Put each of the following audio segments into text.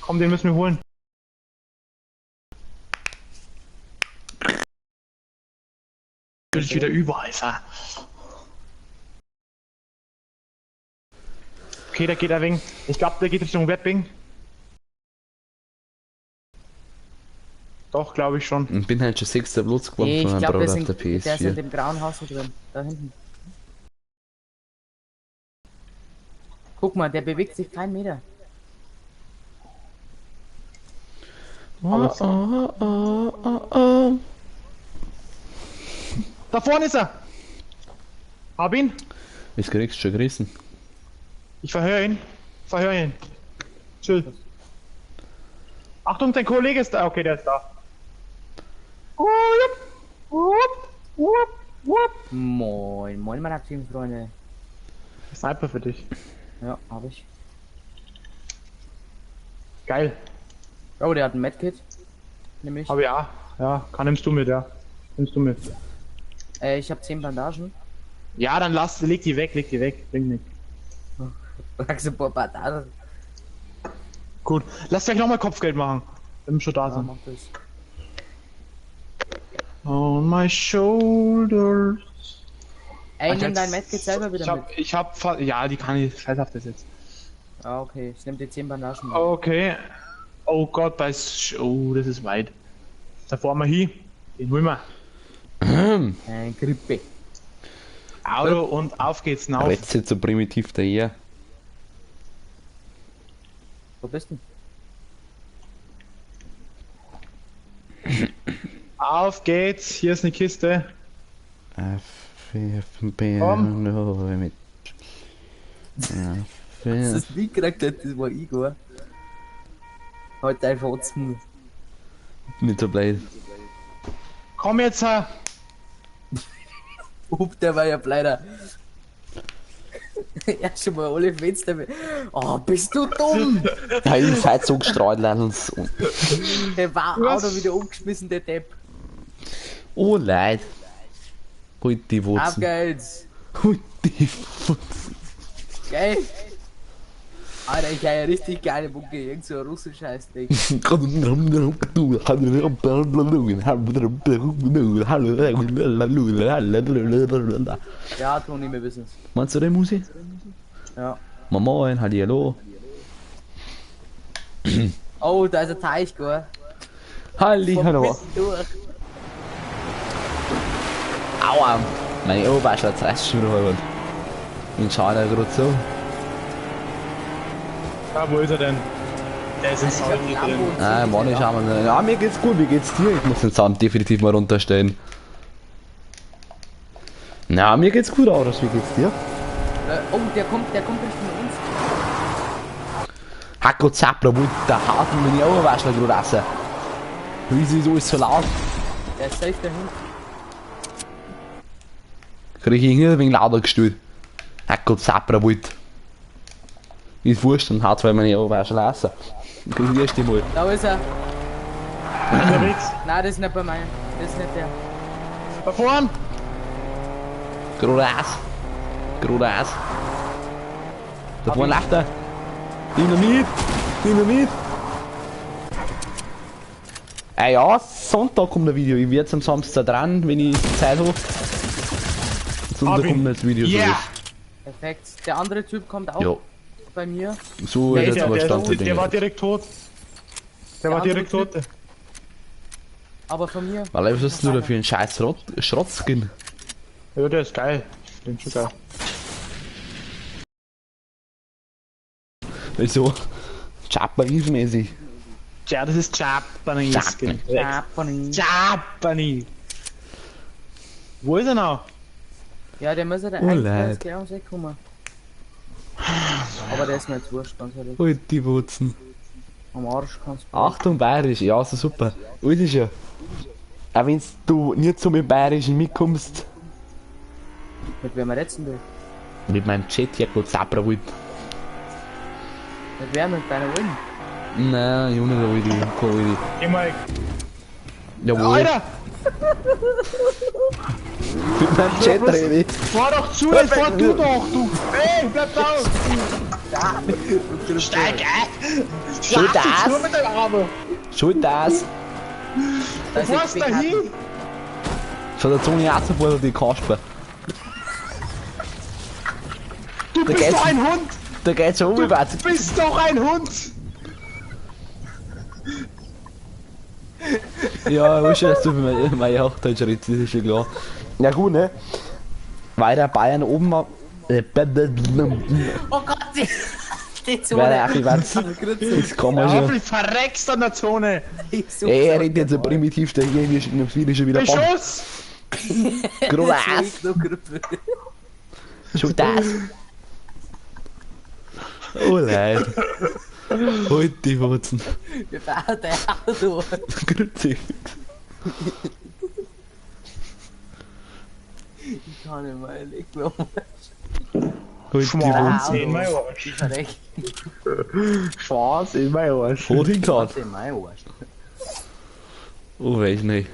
Komm, den müssen wir holen. Natürlich wieder Übereifer. Okay, der geht ein wenig. Ich glaube, der geht Richtung Webbing. Doch, glaube ich schon. Ich bin halt schon sechster Platz geworden Ich von meinem glaube, Bruder auf der der ist in PS4. dem grauen Haus da drin. Da hinten. Guck mal, der bewegt sich keinen Meter. Oh, oh, oh, oh, oh. Da vorne ist er! Hab ihn! Was kriegst du schon gerissen? Ich verhöre ihn. Verhöre ihn. Chill. Achtung, dein Kollege ist da. Okay, der ist da. Moin, moin, meine aktiven Freunde. Sniper für dich. Ja, hab ich. Geil. Oh, der hat ein Medkit. Nämlich. Aber ja, ja, kann nimmst du mit, ja. Nimmst du mit. Ich habe 10 Bandagen. Ja, dann lass, leg die weg, leg die weg. Bringt nichts. Sagst du, boah, Bandagen. Gut. Lass gleich nochmal Kopfgeld machen. Wenn wir schon da Ja, sind. mach das. On my shoulders. Ey, nimm dein Medkit selber wieder mit. Ich hab, ja, die kann ich, scheiß auf das jetzt. Ah, okay. Ich nehm die 10 Bandagen mit. Okay. Oh Gott, bei, oh, das ist weit. Da fahren wir hin. Den holen wir. Ein Grippe. Auto und auf geht's hinauf. Redst jetzt so primitiv daher. Wo bist du? Auf geht's. Hier ist eine Kiste. F, F, B, Komm. O, mit. F, Das ist nie gekriegt hat, das war Igor. Heute einfach Otzen. Nicht so blöd. Komm jetzt, Herr. Hup, der war ja leider. Ja, schon mal alle Fenster. Oh, bist du dumm! Ja, ich seid so gestreut, Leidens. Der war Was? auch noch wieder umgeschmissen, der Depp. Oh, Leid. Holt die Auf Wurzeln. geht's! Holt die Wurzeln. Geil! Alter, ich habe ja richtig geile Mucke, irgend so ein russisch Scheißding. Ja, Toni, wir wissen's. Meinst du den Musik? Ja. Moin, hallihallo. Oh, da ist ein Teich, gell? Hallihallo. Durch. Aua. Meine Oberschau zerreißt schon wieder halb. Und schau da gerade so. Ja, wo ist er denn? Der ist in Ich hab Salty Lambo drin. und Ah, Mann, ich schau mal. Ja, mir geht's gut, wie geht's dir? Ich muss den Sound definitiv mal runterstellen. Na, mir geht's gut, Auros, wie geht's dir? Oh, der kommt Richtung uns. Hacko Zappler, wo der haut mir meine Oberwaschler gerade raus. Wieso ist alles so laut? Der ist safe dahin. Krieg ich irgendwie ein wenig lauter gestellt. Hacko Zappler, wollt. Ist wurscht, dann haut weil meine Oberwaschler raus. Krieg ich erst einmal. Da ist er. Unterwegs. Nein, das ist nicht bei mir. Das ist nicht der. Da vorne. Geradeaus. Geradeaus. Da vorne läuft er. Nimm ihn mit. Nimm ihn mit. Ah ja, Sonntag kommt ein Video. Ich werde am Samstag dran, wenn ich Zeit habe. Sonntag kommt das Video. Yeah. Perfekt. Der andere Typ kommt auch Ja, bei mir. so ist jetzt Der, aber der, Stand der der war Dinge. direkt tot. Der war direkt tot. Aber von mir. Weil was hast du da für einen scheiß Schrottskin? Ja, der ist geil. Den schon geil. Wieso? Japanese-mäßig. Ja, das ist Japanese. Japan. Japanese. Japanese. Wo ist er noch? Ja, der muss ja da Oh, eigentlich leid. gleich ums Eck kommen. Aber der ist mir jetzt wurscht, ganz ehrlich. Halt die Wutzen. Am Arsch kannst du. Achtung, bayerisch, ja, so super. Alles ist ja. Auch wenn du nicht so mit Bayerischen mitkommst. Mit wem redest denn du? Mit meinem Chat hier gut Zapra wollt. Mit wem? Mit deiner Ulm? Nein, ich hab nicht eine Alte, keine Alte. Geh mal. Jawohl. Alter! Mit meinem Chat rede ich. Fahr doch zu, jetzt fahr du doch, du! Ey, bleib da! Steig ein! Schuld Schlag dich das. zu mit deinem Arme! Schuld das. Du fährst da hin! Von der Zone auch sofort die Kasper. Du Da bist geht's. doch ein Hund! Da geht's schon Du um, was. bist doch ein Hund! Ja, ich weiß schon, dass du für meine Hochdeutsch redest, das ist schon klar. Ja gut, ne? Weiter Bayern oben war. Oh Gott, die Zone. Weiter Achim, das kann man Ja, schon. hoffentlich verreckst an der Zone! Ey, er redet jetzt so primitiv, der hier wir schon wieder Bomben. Beschuss! Groß! Schon das! Oh leid. Halt die Wurzeln. Wir fahren dein Auto. Grüezi. Ich kann nicht mehr, ich glaube. Halt die Schwarz Wurzeln. in mein Arsch. Ich verreck. Schwarz in mein Arsch. Hat hingehauen. In mein Arsch. Oh, weiß nicht.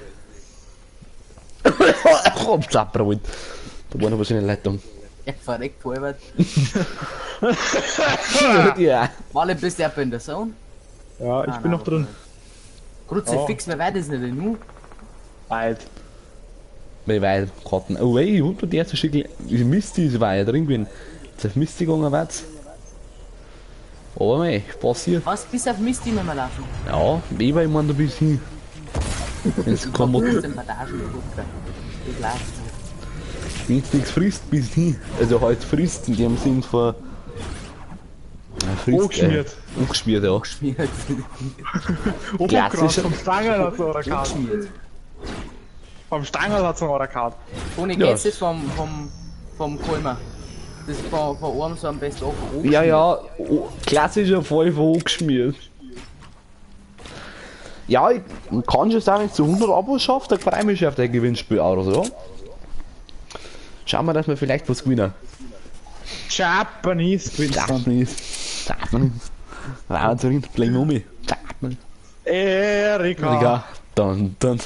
Komm, Zapper, da war noch was in der Leitung. Er verreckt halber. Ja. Walle, bist du in der Zone? Ja, ich Ah, bin nein, noch drin. Kruzifix, wer weiß das nicht? Nu? Weit. Weil weit Karten. Oh, ey, ich hab da die erste Schickel. Mist, ist war ja drin gewesen. Jetzt auf Mist gegangen, war's. Aber mei, passiert. Was? Bis auf Mist immer mal laufen. Ja, ich war immer da bis hin. Wenn's kein Motor, 15 Passagen geguckt. Das läuft. wenn's nichts frisst, bis hin. Also halt frisst in dem Sinn von. Ja, frisst, Angeschmiert. Angeschmiert, ja. Geschmiert. Oberkrass, vom Stangerl hat's noch gehabt. Geschmiert. Vom Stangerl hat's noch gehabt. Toni, Ja. geht's das vom Kolmer? Das ist von einem so am besten auch Ja, ja, oh, klassischer Fall von angeschmiert. Ja, ich kann schon sagen, wenn ich zu 100 Abos schafft, dann freue ich mich schon auf dein Gewinnspiel auch oder so. Schauen wir, dass wir vielleicht was gewinnen. Japanese gewinnst dann. Japanese. Japanese. Wahnsinn, Playmobil. Japanese. Erika. Digga. Dann, dann.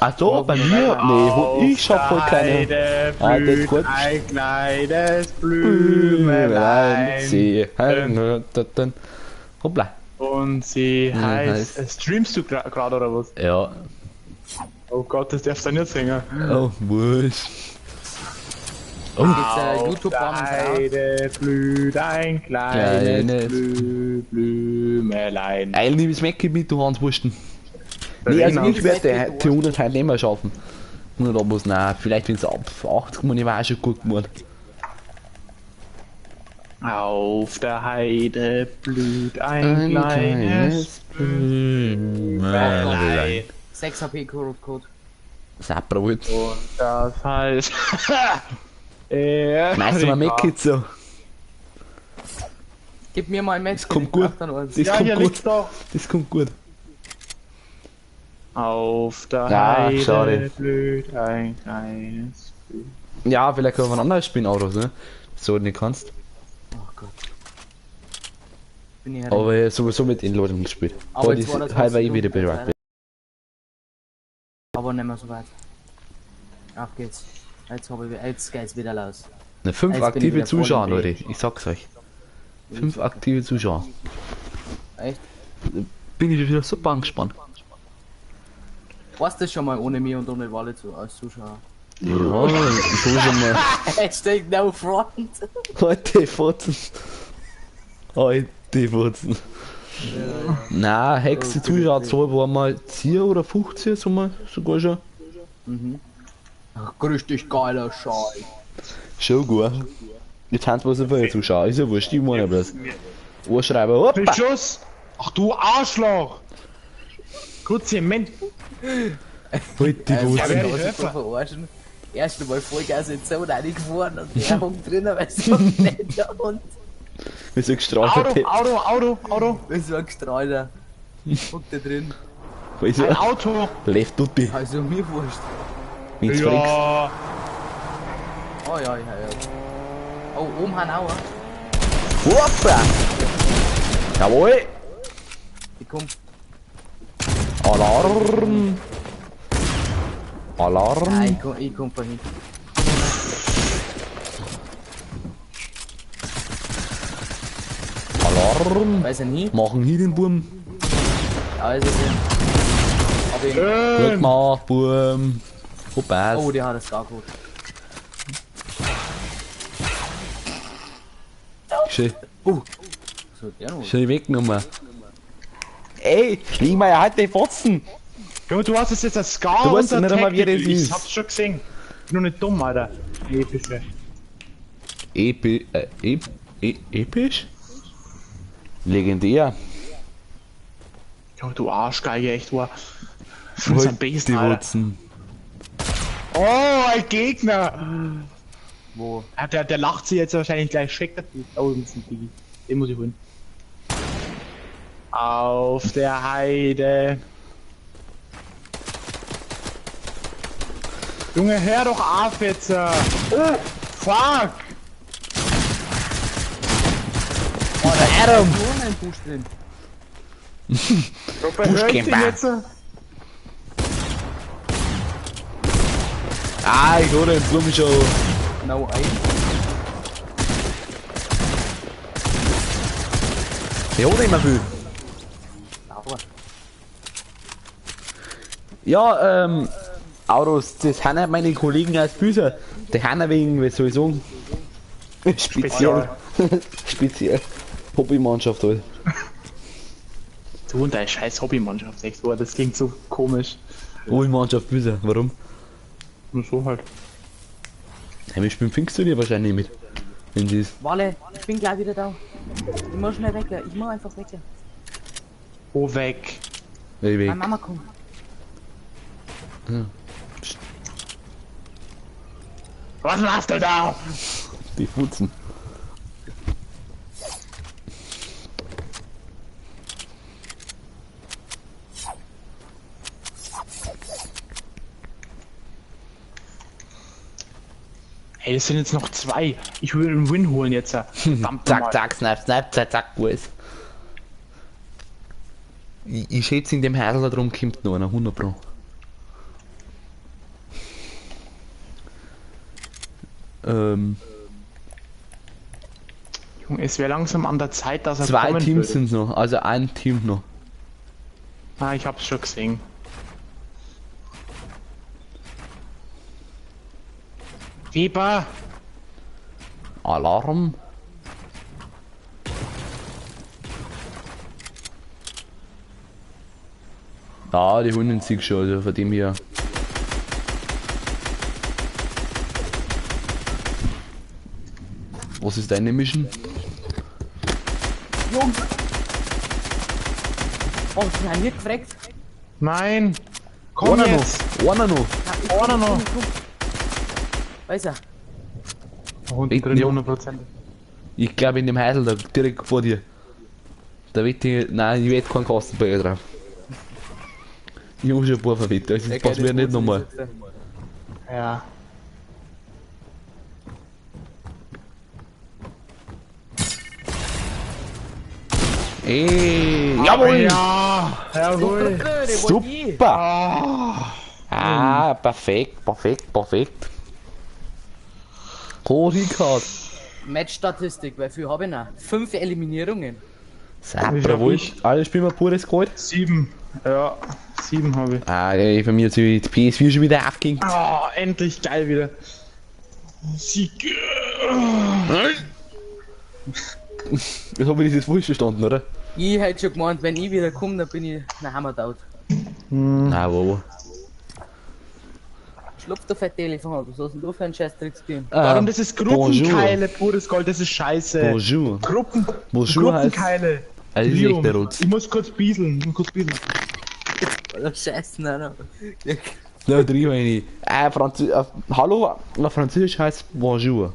Ach so, bei mir? Nee, ich schaff voll keine. Heide Ah, das blüht gut. ein kleines Blümelein. Sie. Hoppla. Und sie Ja, heißt. Streamst du gerade oder was? Ja. Oh Gott, das darfst du nicht singen. Oh, wurscht. Oh, Gibt's Auf YouTube der Rahmen drauf? Heide blüht ein kleines Kleines. Blümelein. eigentlich ist Mecki mit, du Hanswursten. Nee, also ich werde die 100 halt nicht mehr schaffen. 100 Abos, nein, vielleicht wenn es ab 80 Mal, ich war auch schon gut gemacht. Auf der Heide blüht ein kleines Blümelein. 6 HP Code. Sapper wollt. Und das heißt. Meistens mal Erika. Mecki so. Gib mir mal ein Match. Das kommt gut. Das Ja, kommt hier gut. liegt's doch. Das kommt gut. Auf der Ja, Heide schade. blüht ein kleines Blümelein. Ja, vielleicht können wir anders spielen, Autos, ne? So nicht kannst. Oh Gott. Bin ich Aber ich hab sowieso mit den Leuten gespielt. Aber Heute jetzt ist war das halber ich trotzdem wieder gut, bereit. Aber nicht mehr so weit. Auf geht's. Jetzt, hab ich, jetzt geht's wieder los. Ne, 5 Jetzt bin ich aktive wieder voll im Zuschauer, Dreh. Leute. Ich sag's euch. 5 aktive Zuschauer. Echt? Bin ich wieder super angespannt. Warst das schon mal ohne mir und ohne Walle zu, als Zuschauer? Ja, ich hol schon mal. Hashtag no front. Heute Fotzen. Heute Fotzen. Na, Hexe Zuschauerzahl war mal 10 oder 15, so mal sogar schon. Mhm. Ach, richtig geiler Scheiß. Schon gut. Jetzt haben sie was für Zuschauer. Ist ja wurscht, ich meine bloß. Anschreiben, hoppa! Beschuss! Ach du Arschloch! Kurz Moment. Halt die Ja, Wurzeln. wer- ich helfen. verarschen. Erst einmal Vollgas in die Zone reingefahren und der hängt drin, weil so ein netter Hund. Wir sind gestraft. Auto, Auto, Auto, Auto. Das war ein Gestrahlter. Hockt da drin. Ein Auto. Left Duty. Also mir wurscht. Wenn's fragst. Ja. Oh ja, ja, ja. Oh, oben haben auch. Hoppa! Jawohl! Ich komm. Alarm! Alarm! Nein, ich komm von hinten. Alarm! Weiß er nie. Machen hier den Burm. Also, hab ihn. Gut gemacht, Burm. Hoppa. Oh, der hat es gar gut. Schön. So, der noch. Schön weggenommen. Ey, lieg mal halt die Fotzen. Junge, du hast es jetzt als Scar Du weißt und nicht einmal, wie das Ich ist. hab's schon gesehen. Bin nur nicht dumm, Alter. Epische. Episch? Legendär. Junge, du Arschgeige, echt, wow. Das ist ein Biest, die Alter. Wutzen. Oh, ein Gegner! Wo? Ja, der lacht sich jetzt wahrscheinlich gleich schick. Oh, das ist ein Digi. Den muss ich holen. Auf der Heide. Junge, hör doch auf jetzt! Oh, fuck! Oh, da ist nur ein Busch drin. Hör ich den jetzt? Ah, ich hole den Blumen schon. No, ein. Ich hole immer viel. Sauber. Ja, Autos, das sind halt meine Kollegen als Büser. Die haben wegen, wie soll ich sagen? Speziell. Speziell. Hobbymannschaft halt. Du und deine scheiß Hobbymannschaft, echt, boah, das klingt so komisch. Hobbymannschaft Büser, warum? Nur so halt. Ja, wir spielen Pfingstturnier wahrscheinlich mit. Wenn sie ist. Walle, ich bin gleich wieder da. Ich muss schnell weg, ich muss einfach weg. Wo weg? Weg. Meine Mama kommt. Ja. Was machst du da? Die Futzen. Hey, es sind jetzt noch zwei. Ich will einen Win holen jetzt. Verdammt Zack, nochmal. zack, snap, snap, zack, zack, wo ist. Ich schätze, in dem Händler da drum kommt noch einer, 100 Pro. Junge, es wäre langsam an der Zeit, dass er Zwei kommen Teams würde. sind noch, also ein Team noch. Ah, ich hab's schon gesehen. Weber! Alarm. Ja, die holen den Sieg schon, also von dem her. Was ist deine Mission? Jungs! Oh, sie haben nicht gefragt. Nein! Komm Einer jetzt! noch! Einer noch! Einer noch! Weiß er. Unten drin, Ja. 100%. Ich glaube in dem Häusl da, direkt vor dir. Da wird ich. Nein, ich wette keinen Kastenbäcker drauf. Ich hab schon ein paar verwettet, also das passt mir nicht nochmal. Ja. Ey, jawohl! Ja, jawohl! Super! Ah, Ah, perfekt, perfekt, perfekt. Rot. Match-Statistik, weil viel habe ich noch? 5 Eliminierungen. Super, wohl. Alle spielen wir pures Gold. 7. Ja, 7 habe ich. Ah, ey, von mir hat die PS4 schon wieder aufgehängt. Ah, endlich geil wieder. Sieg. Das habe ich das falsch verstanden, oder? Ich hätte schon gemeint, wenn ich wieder komme, dann bin ich nach Hammer tot. Na, wo? Schlupf doch ein Telefon, was hast denn du für einen Scheißdreck gegeben? Warum, das ist Gruppenkeile, pures Gold, das ist scheiße. Bonjour. Gruppen, Bonjour heißt. Gruppenkeile. Also ist echt der Rotz. Ich muss kurz bieseln, ich muss kurz bieseln. Alter, Scheiße, nein, nein. Na, drei meine ich. Hallo, auf Französisch heißt Bonjour.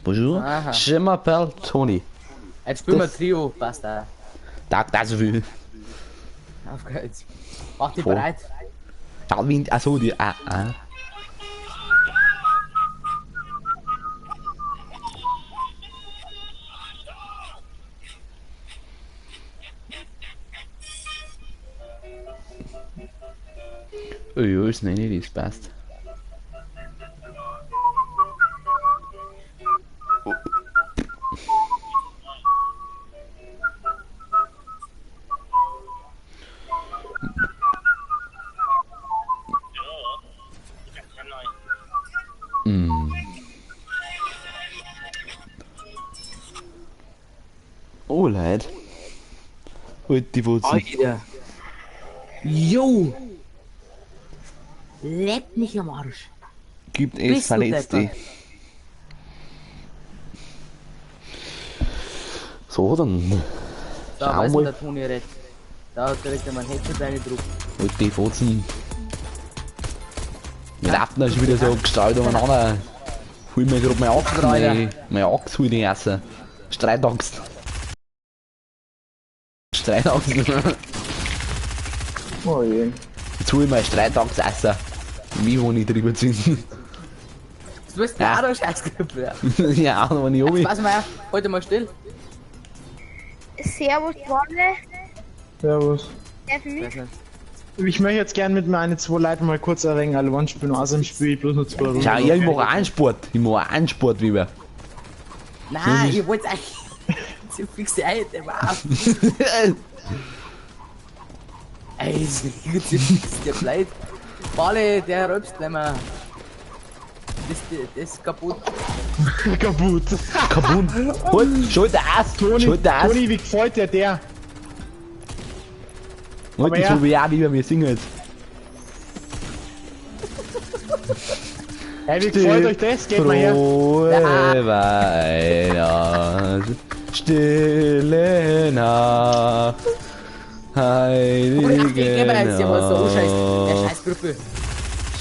Bonjour. Aha. Je m'appelle Tony. Jetzt spielen wir Das- Trio, passt auch. Da, das so viel. Auf geht's. Mach dich Voll. bereit. Ja, wie, achso, die, ah, ah. Oh ja, ist nicht, das passt. Mm. Oh, Leid. Halt die Wurzel. Alter. Jo! Leck mich am Arsch. Gibt es Verletzte. So, dann. Da weiß der Toni recht. Da kriegt er mein Headset eine Druck. Halt die Fotzen. Wir laufen da schon wieder so gestrahlt umeinander. Hol mir grad meine Axt, meine Axt hol ich erst. Streitaxt. Streitaxt. Oh je. Jetzt hol ich meine Streitaxt essen. Wie wo ich drüber sind. Du bist ja auch Scheißgruppe, ja. Ja, auch noch wenn ich oben. Pass mal auf, heute mal still. Servus, Wolle. Servus. Ich möchte jetzt gern mit meinen zwei Leuten mal kurz erwähnen, alle One spielen, außerdem spiele ich bloß nur zwei Runden. Schau, ja, ich mache einen Sport. Ich mache einen Sport lieber. Nein, ich wollte eigentlich. Sie fix ein, der war. Ey, der bleibt. Balle, der rülpst nicht mehr. Das ist kaputt. Kaputt. Kaputt. Halt, Schulter aus. Toni, Schulter aus. Toni, wie gefällt dir der? Halt, das hab ich auch lieber, wir singen jetzt. Hey, wie gefällt euch das? Geht mal her. Frohe Weihnacht, stille Nacht, heilige Nacht. Der Scheißgruppe.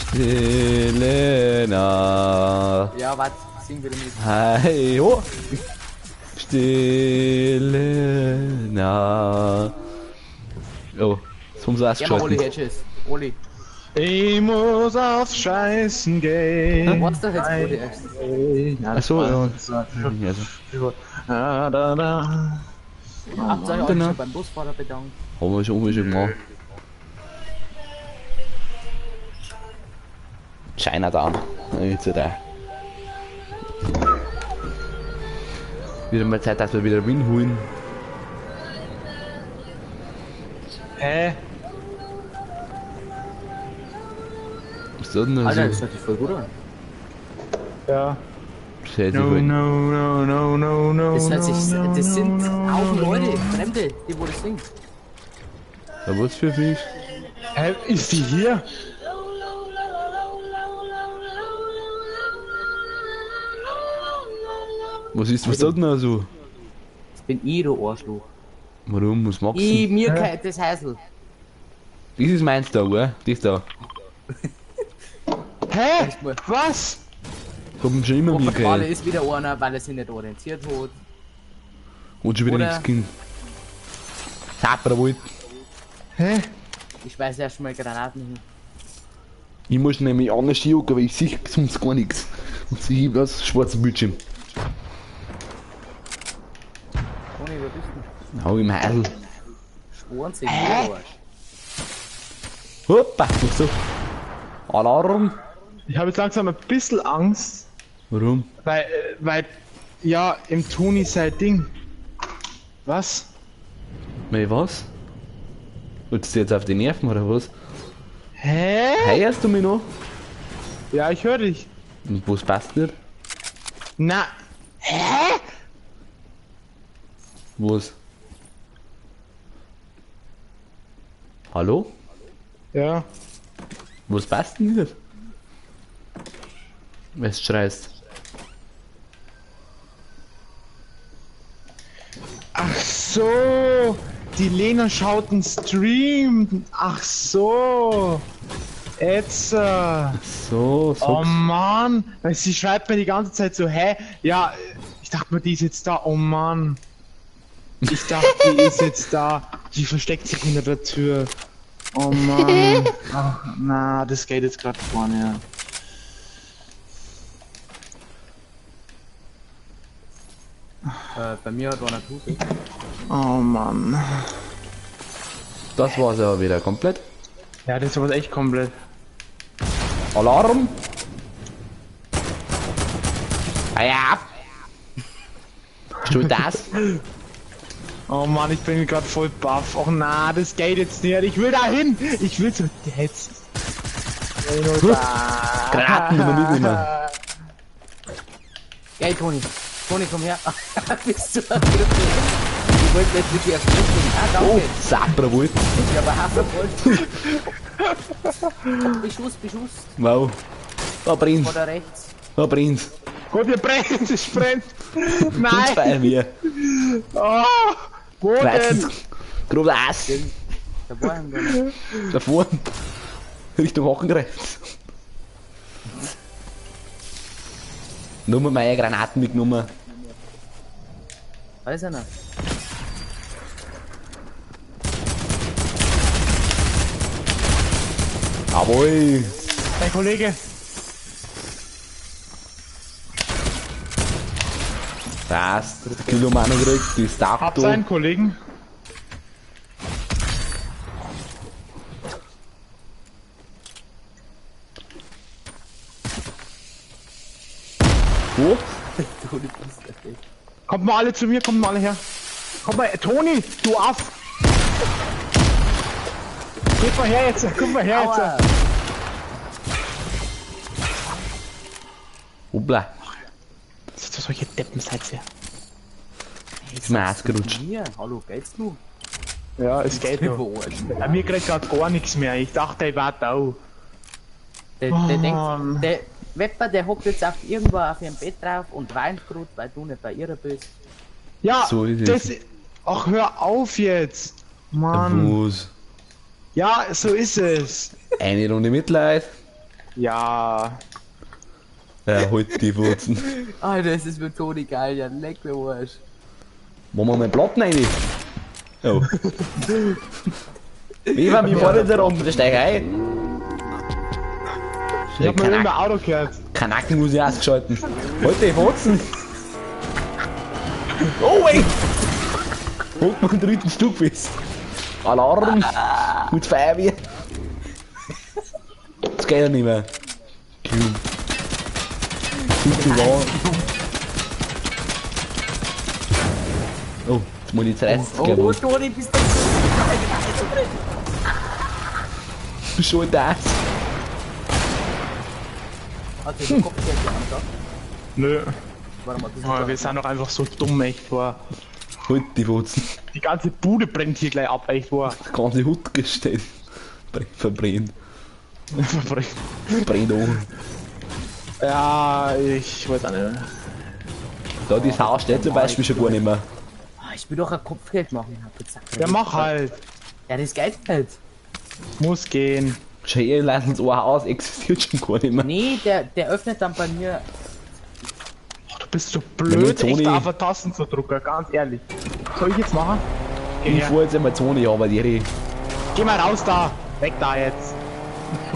Stille Nacht. Ja, warte, sing wieder mit. Hey, ho. Stille Nacht. Oh, das haben sie ausgeschaltet. Oli, Hedges. Oli. Ich muss auf Scheißen gehen. Was doch jetzt Oli erst? Achso, ja. Da, da, da. Habt ihr euch schon beim Busfahrer bedankt? Haben wir schon gemacht. Chinatown. Jetzt da. Wieder mal Zeit, dass wir wieder Win holen. Hä? Was ist das denn? Alter, das hört sich voll gut an. Ja. Das No, no, no, no, no, no. Das, hört sich, das sind Haufen Leute, Fremde, die wo das singen. Ja, was für Fisch? Hä, ist die hier? Was ist, was ist denn da so? Das bin ich, du Arschloch. Warum? Was magst du? Ich, mir kein, das Häusl. Das ist meins da, oder? Das da. Hä? Was? Ich hab ihn schon immer mir gehabt. Ist wieder einer, weil er sich nicht orientiert hat. Und schon wieder nichts Kind. Zapper wollt. Hä? Ich weiß erst mal Granaten hin. Ich muss nämlich anders hingucken, weil ich sehe sonst gar nichts. Und sehe was schwarzen Bildschirm. Toni, wo bist du? Hau im Heisel. 20, Arsch. Hoppa, was so? Alarm! Ich habe jetzt langsam ein bisschen Angst. Warum? Weil, ja, im Toni sein Ding. Was? Mei, was? Willst du jetzt auf die Nerven oder was? Hä? Hörst du mich noch? Ja, ich höre dich. Und was passt nicht? Na. Hä? Was? Hallo? Ja. Was passt denn nicht? Was schreist? Ach so, die Lena schaut einen Stream. Ach so. Jetzt. So, so. Oh Mann, weil sie schreibt mir die ganze Zeit so, hä? Ja, ich dachte mir, die ist jetzt da. Oh Mann. Ich dachte, die ist jetzt da. Die versteckt sich hinter der Tür. Oh Mann. Ach, na, das geht jetzt gerade vorne, ja. Bei mir hat einer Tuse. Oh Mann. Das war's aber wieder komplett. Ja, das war's echt komplett. Alarm! Ah ja! Du das? Oh Mann, ich bin gerade voll baff. Och na, das geht jetzt nicht. Ich will da hin. Ich will zu jetzt. Granaten wir mitnehmen. Geil, Toni. Toni, komm her. Bist du ein Krüppel? Ich wollte jetzt wirklich erfrischen. Ah, danke. Oh, Sapper wollt. Ich habe Hafer wollt. Beschuss, Beschuss. Wow. Da brennt's. Oder rechts. Da brennt's. Gott, ihr brennt, es brennt. Nein. Bei mir. Oh, wo denn? Grob Ass. Da vorne. Da vorne. Richtung Hakenkreuz. Nur mal meine Granaten mitgenommen. Da ist einer. Jawohl. Dein Kollege. Was? Kilo haben wir auch noch gekriegt. Die ist Habt da. einen Kollegen? Wo? Toni, bist du echt. Kommt mal alle zu mir, kommt mal alle her. Komm mal, Toni, du Aff! Geht mal her jetzt, komm mal her jetzt. Aua. Hoppla. Solche Deppen seid ihr. Ist mir ausgerutscht. Hier, hallo, geht's noch? Ja, es geht noch. Bei mir kriegt grad gar nichts mehr. Ich dachte, ich war da. Der, Oh, der Mann. denkt, der Wepper, der hockt jetzt auf irgendwo auf ihrem Bett drauf und weint grad, weil du nicht bei ihr bist. Ja, So ist es. das. Ach, hör auf jetzt! Mann. Was? Ja, so ist es. Eine Runde Mitleid. Ja. Ja, halt die Wurzeln. Alter, das ist mit Toni geil, ja, leck mir Arsch. Machen wir mal einen Platten rein. Oh. Wie war mir vorne da rum? Da steig ein. Ich hab mal irgendein Auto gehört. Kanaken muss ich ausgeschalten. Halt die Wurzeln. Oh, ey! Holt man den dritten Stück fest. Alarm! Mit Feuerwehr. Das geht ja nicht mehr. Viel zu warm. Oh, jetzt muss ich zerreißen. Oh, oh, Toni, bist du so Schon das. Hat sich den Kopf hier Nö. Warte mal, das Oh, wir sind doch einfach so dumm, echt wahr. Halt die Wurzeln. Die ganze Bude brennt hier gleich ab, echt wahr. Die ganze Hut gestellt. Verbrennt. Verbrennt. Brennt an. Ja, ich weiß auch nicht. Da das Haus steht zum Beispiel schon gar nicht mehr. Ah, ich will doch ein Kopfgeld machen. Ja, mach halt. Ja, das geht halt. Muss gehen. Schon eh leistens ein Haus existiert schon gar nicht mehr. Nee, der öffnet dann bei mir. Ach, du bist so blöd, Toni. echt auf Tasten zu drücken, ganz ehrlich. Soll ich jetzt machen? Geh Ich her. fahr jetzt einmal Zone, aber die Geh mal raus da. Weg da jetzt.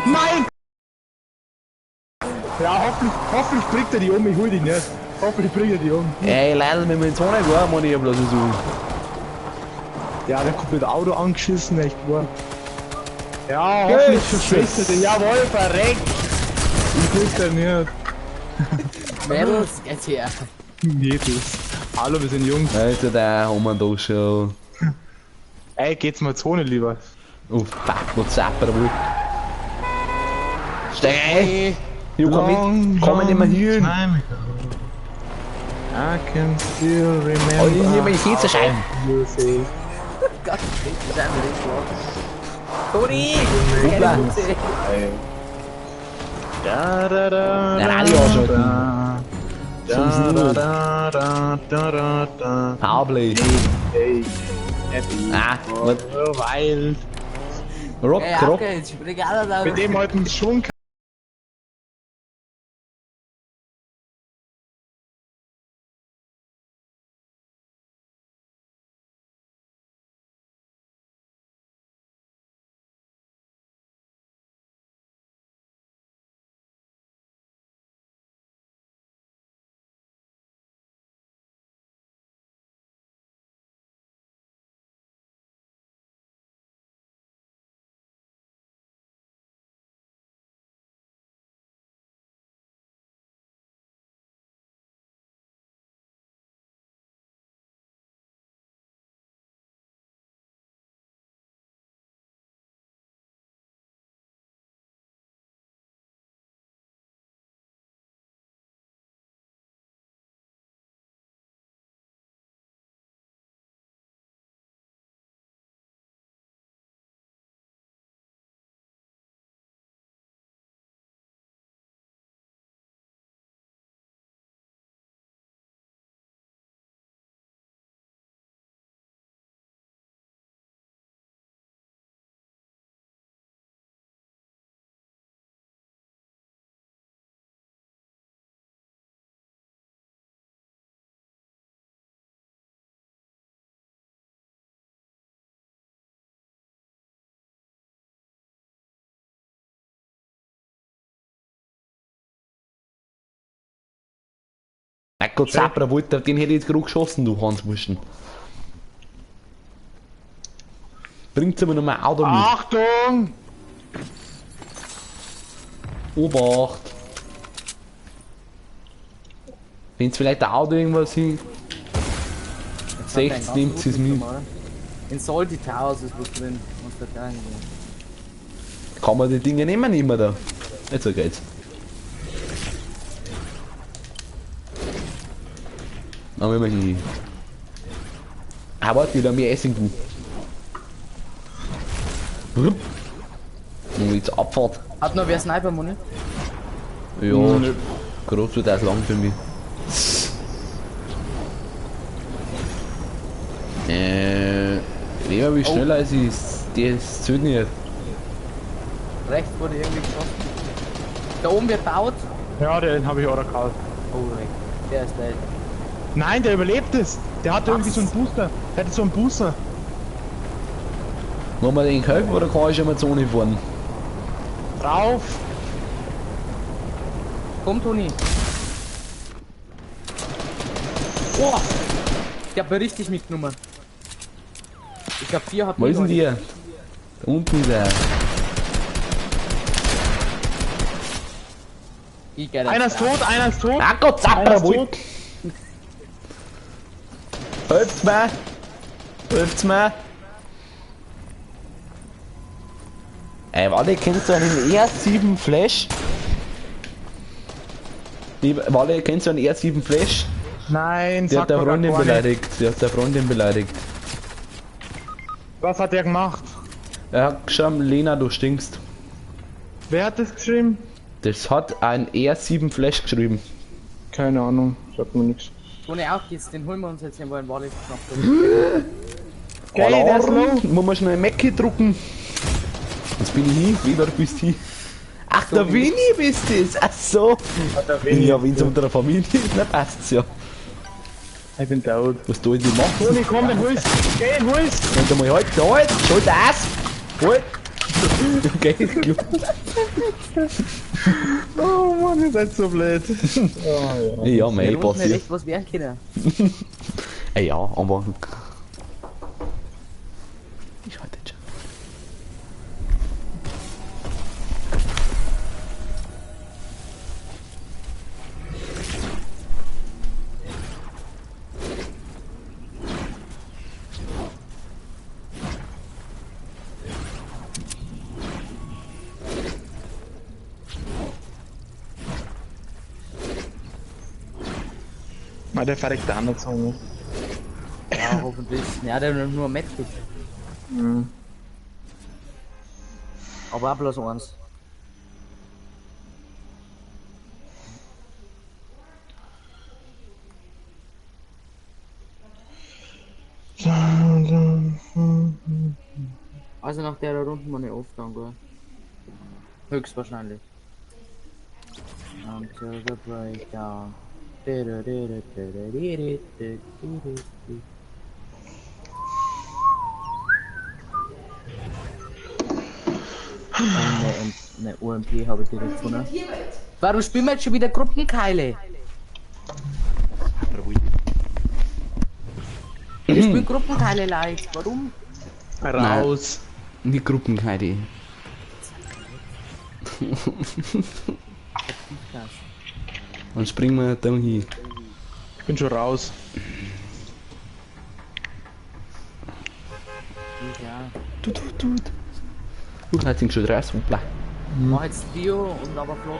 Nein! Ja, hoffentlich bringt er die um, ich hol die nicht. Hoffentlich bringt er die um. Ey, leider, wenn wir in Zone waren, meine ich ja bloß so. Ja, der kommt mit Auto angeschissen, echt wahr. Ja, hoffentlich verschwitzt er. Jawohl, verreckt! Ich krieg's ja nicht. Mädels, geht's her. Mädels. Hallo, wir sind Jungs. Alter, der haben wir da schon. Ey, geht's mal Zone lieber. Oh fuck, was zapper wohl. Steig ein! Jo, komm mit, komm nicht mehr hier hin. Time ago, I can still remember. Oh, hier meine Fensterscheiben. Music. Gott, das ist einfach nicht wahr. Toni! Hoppla. Da, da, da, Na, Radio ausschalten. da, Sonst da, nur. da, da, da, da, da. Powerplay. Hey, happy. Ah, what? Wild. Rock, Ey, Rock. ab geht's, spring alle da. Mit dem heute schon Gott, Zapper, wollte, den hätte ich jetzt gerade geschossen, du Hanswursten. Bringt's aber noch mal Auto mit. Achtung! Obacht! Wenn's vielleicht ein Auto irgendwas hin. 60 nimmt sie's mit. In Salty Towers ist was drin. Muss da gleich hingehen. Kann man die Dinge nehmen immer da? Jetzt so geht's. Dann wollen wir hin. Ah, warte, wieder mehr Essen. Und jetzt Abfahrt. Hat noch wer Sniper-Muni? Ja, groß wird das lang für mich. Leo, wie schneller es ist, das zählt nicht. Rechts wurde irgendwie geschossen. Da oben wird baut. Ja, den habe ich auch gehabt. Oh, der ist dead. Nein, der überlebt es. Der hatte irgendwie so einen Booster. Der hatte so einen Booster. Wollen wir den kaufen oder kann ich schon mal Zone fahren? Drauf! Komm, Toni! Boah! Ich hab mir richtig mitgenommen. Ich hab 4 HP. Wo ist denn die? Da unten ist er. Einer ist tot, einer ist tot! Ah Gott, Einer ist Zapper, tot! Helft's mir! Helft's mir! Ey, warte, kennst du einen R7 Flash? Warte, kennst du einen R7 Flash? Nein, Der sag hat der mir Freundin gar nicht. beleidigt. Der hat der Freundin beleidigt. Was hat der gemacht? Er hat geschrieben, Lena, du stinkst. Wer hat das geschrieben? Das hat ein R7 Flash geschrieben. Keine Ahnung, sagt mir nichts. Toni, auch geht's, den holen wir uns jetzt hier, wollen Wally geschnappt. Okay, der ist low. Muss man schnell Mackie drucken. Jetzt bin ich hin, wieder bist du hin. Ach, der Winnie bist das. Ach so. Der Winnie. Ja, wenn's unter der Familie ist, dann passt's ja. Ich bin tot. Was soll ich denn machen? Toni, komm, den holst. Geh, den holst. Und einmal halt, halt, schalt aus! Halt! Okay, gut. Oh Mann, ihr seid so blöd. Oh, ja. Ja, mei, Wir hätte passiert. echt was werden können. Ey, ja, aber. Ich halte jetzt schon. Mal, der verreckt da anders so. Ja, hoffentlich. Ja, der hat nur ein Medkit. Mhm. Aber auch bloß eins. Also nach der Runde mal nicht off dann, gell? Höchstwahrscheinlich. Until the breakdown. Eine UMP habe ich direkt gefunden. Warum spielen wir jetzt schon wieder Gruppenkeile? Wir spielen Gruppenkeile, Leute. Warum? Raus. Die Gruppenkeile. Dann springen wir da hin. Ich bin schon raus. Ja. Tut, tut, tut. Hat sich schon raus. Hoppla. Mach jetzt Dio und aber flott.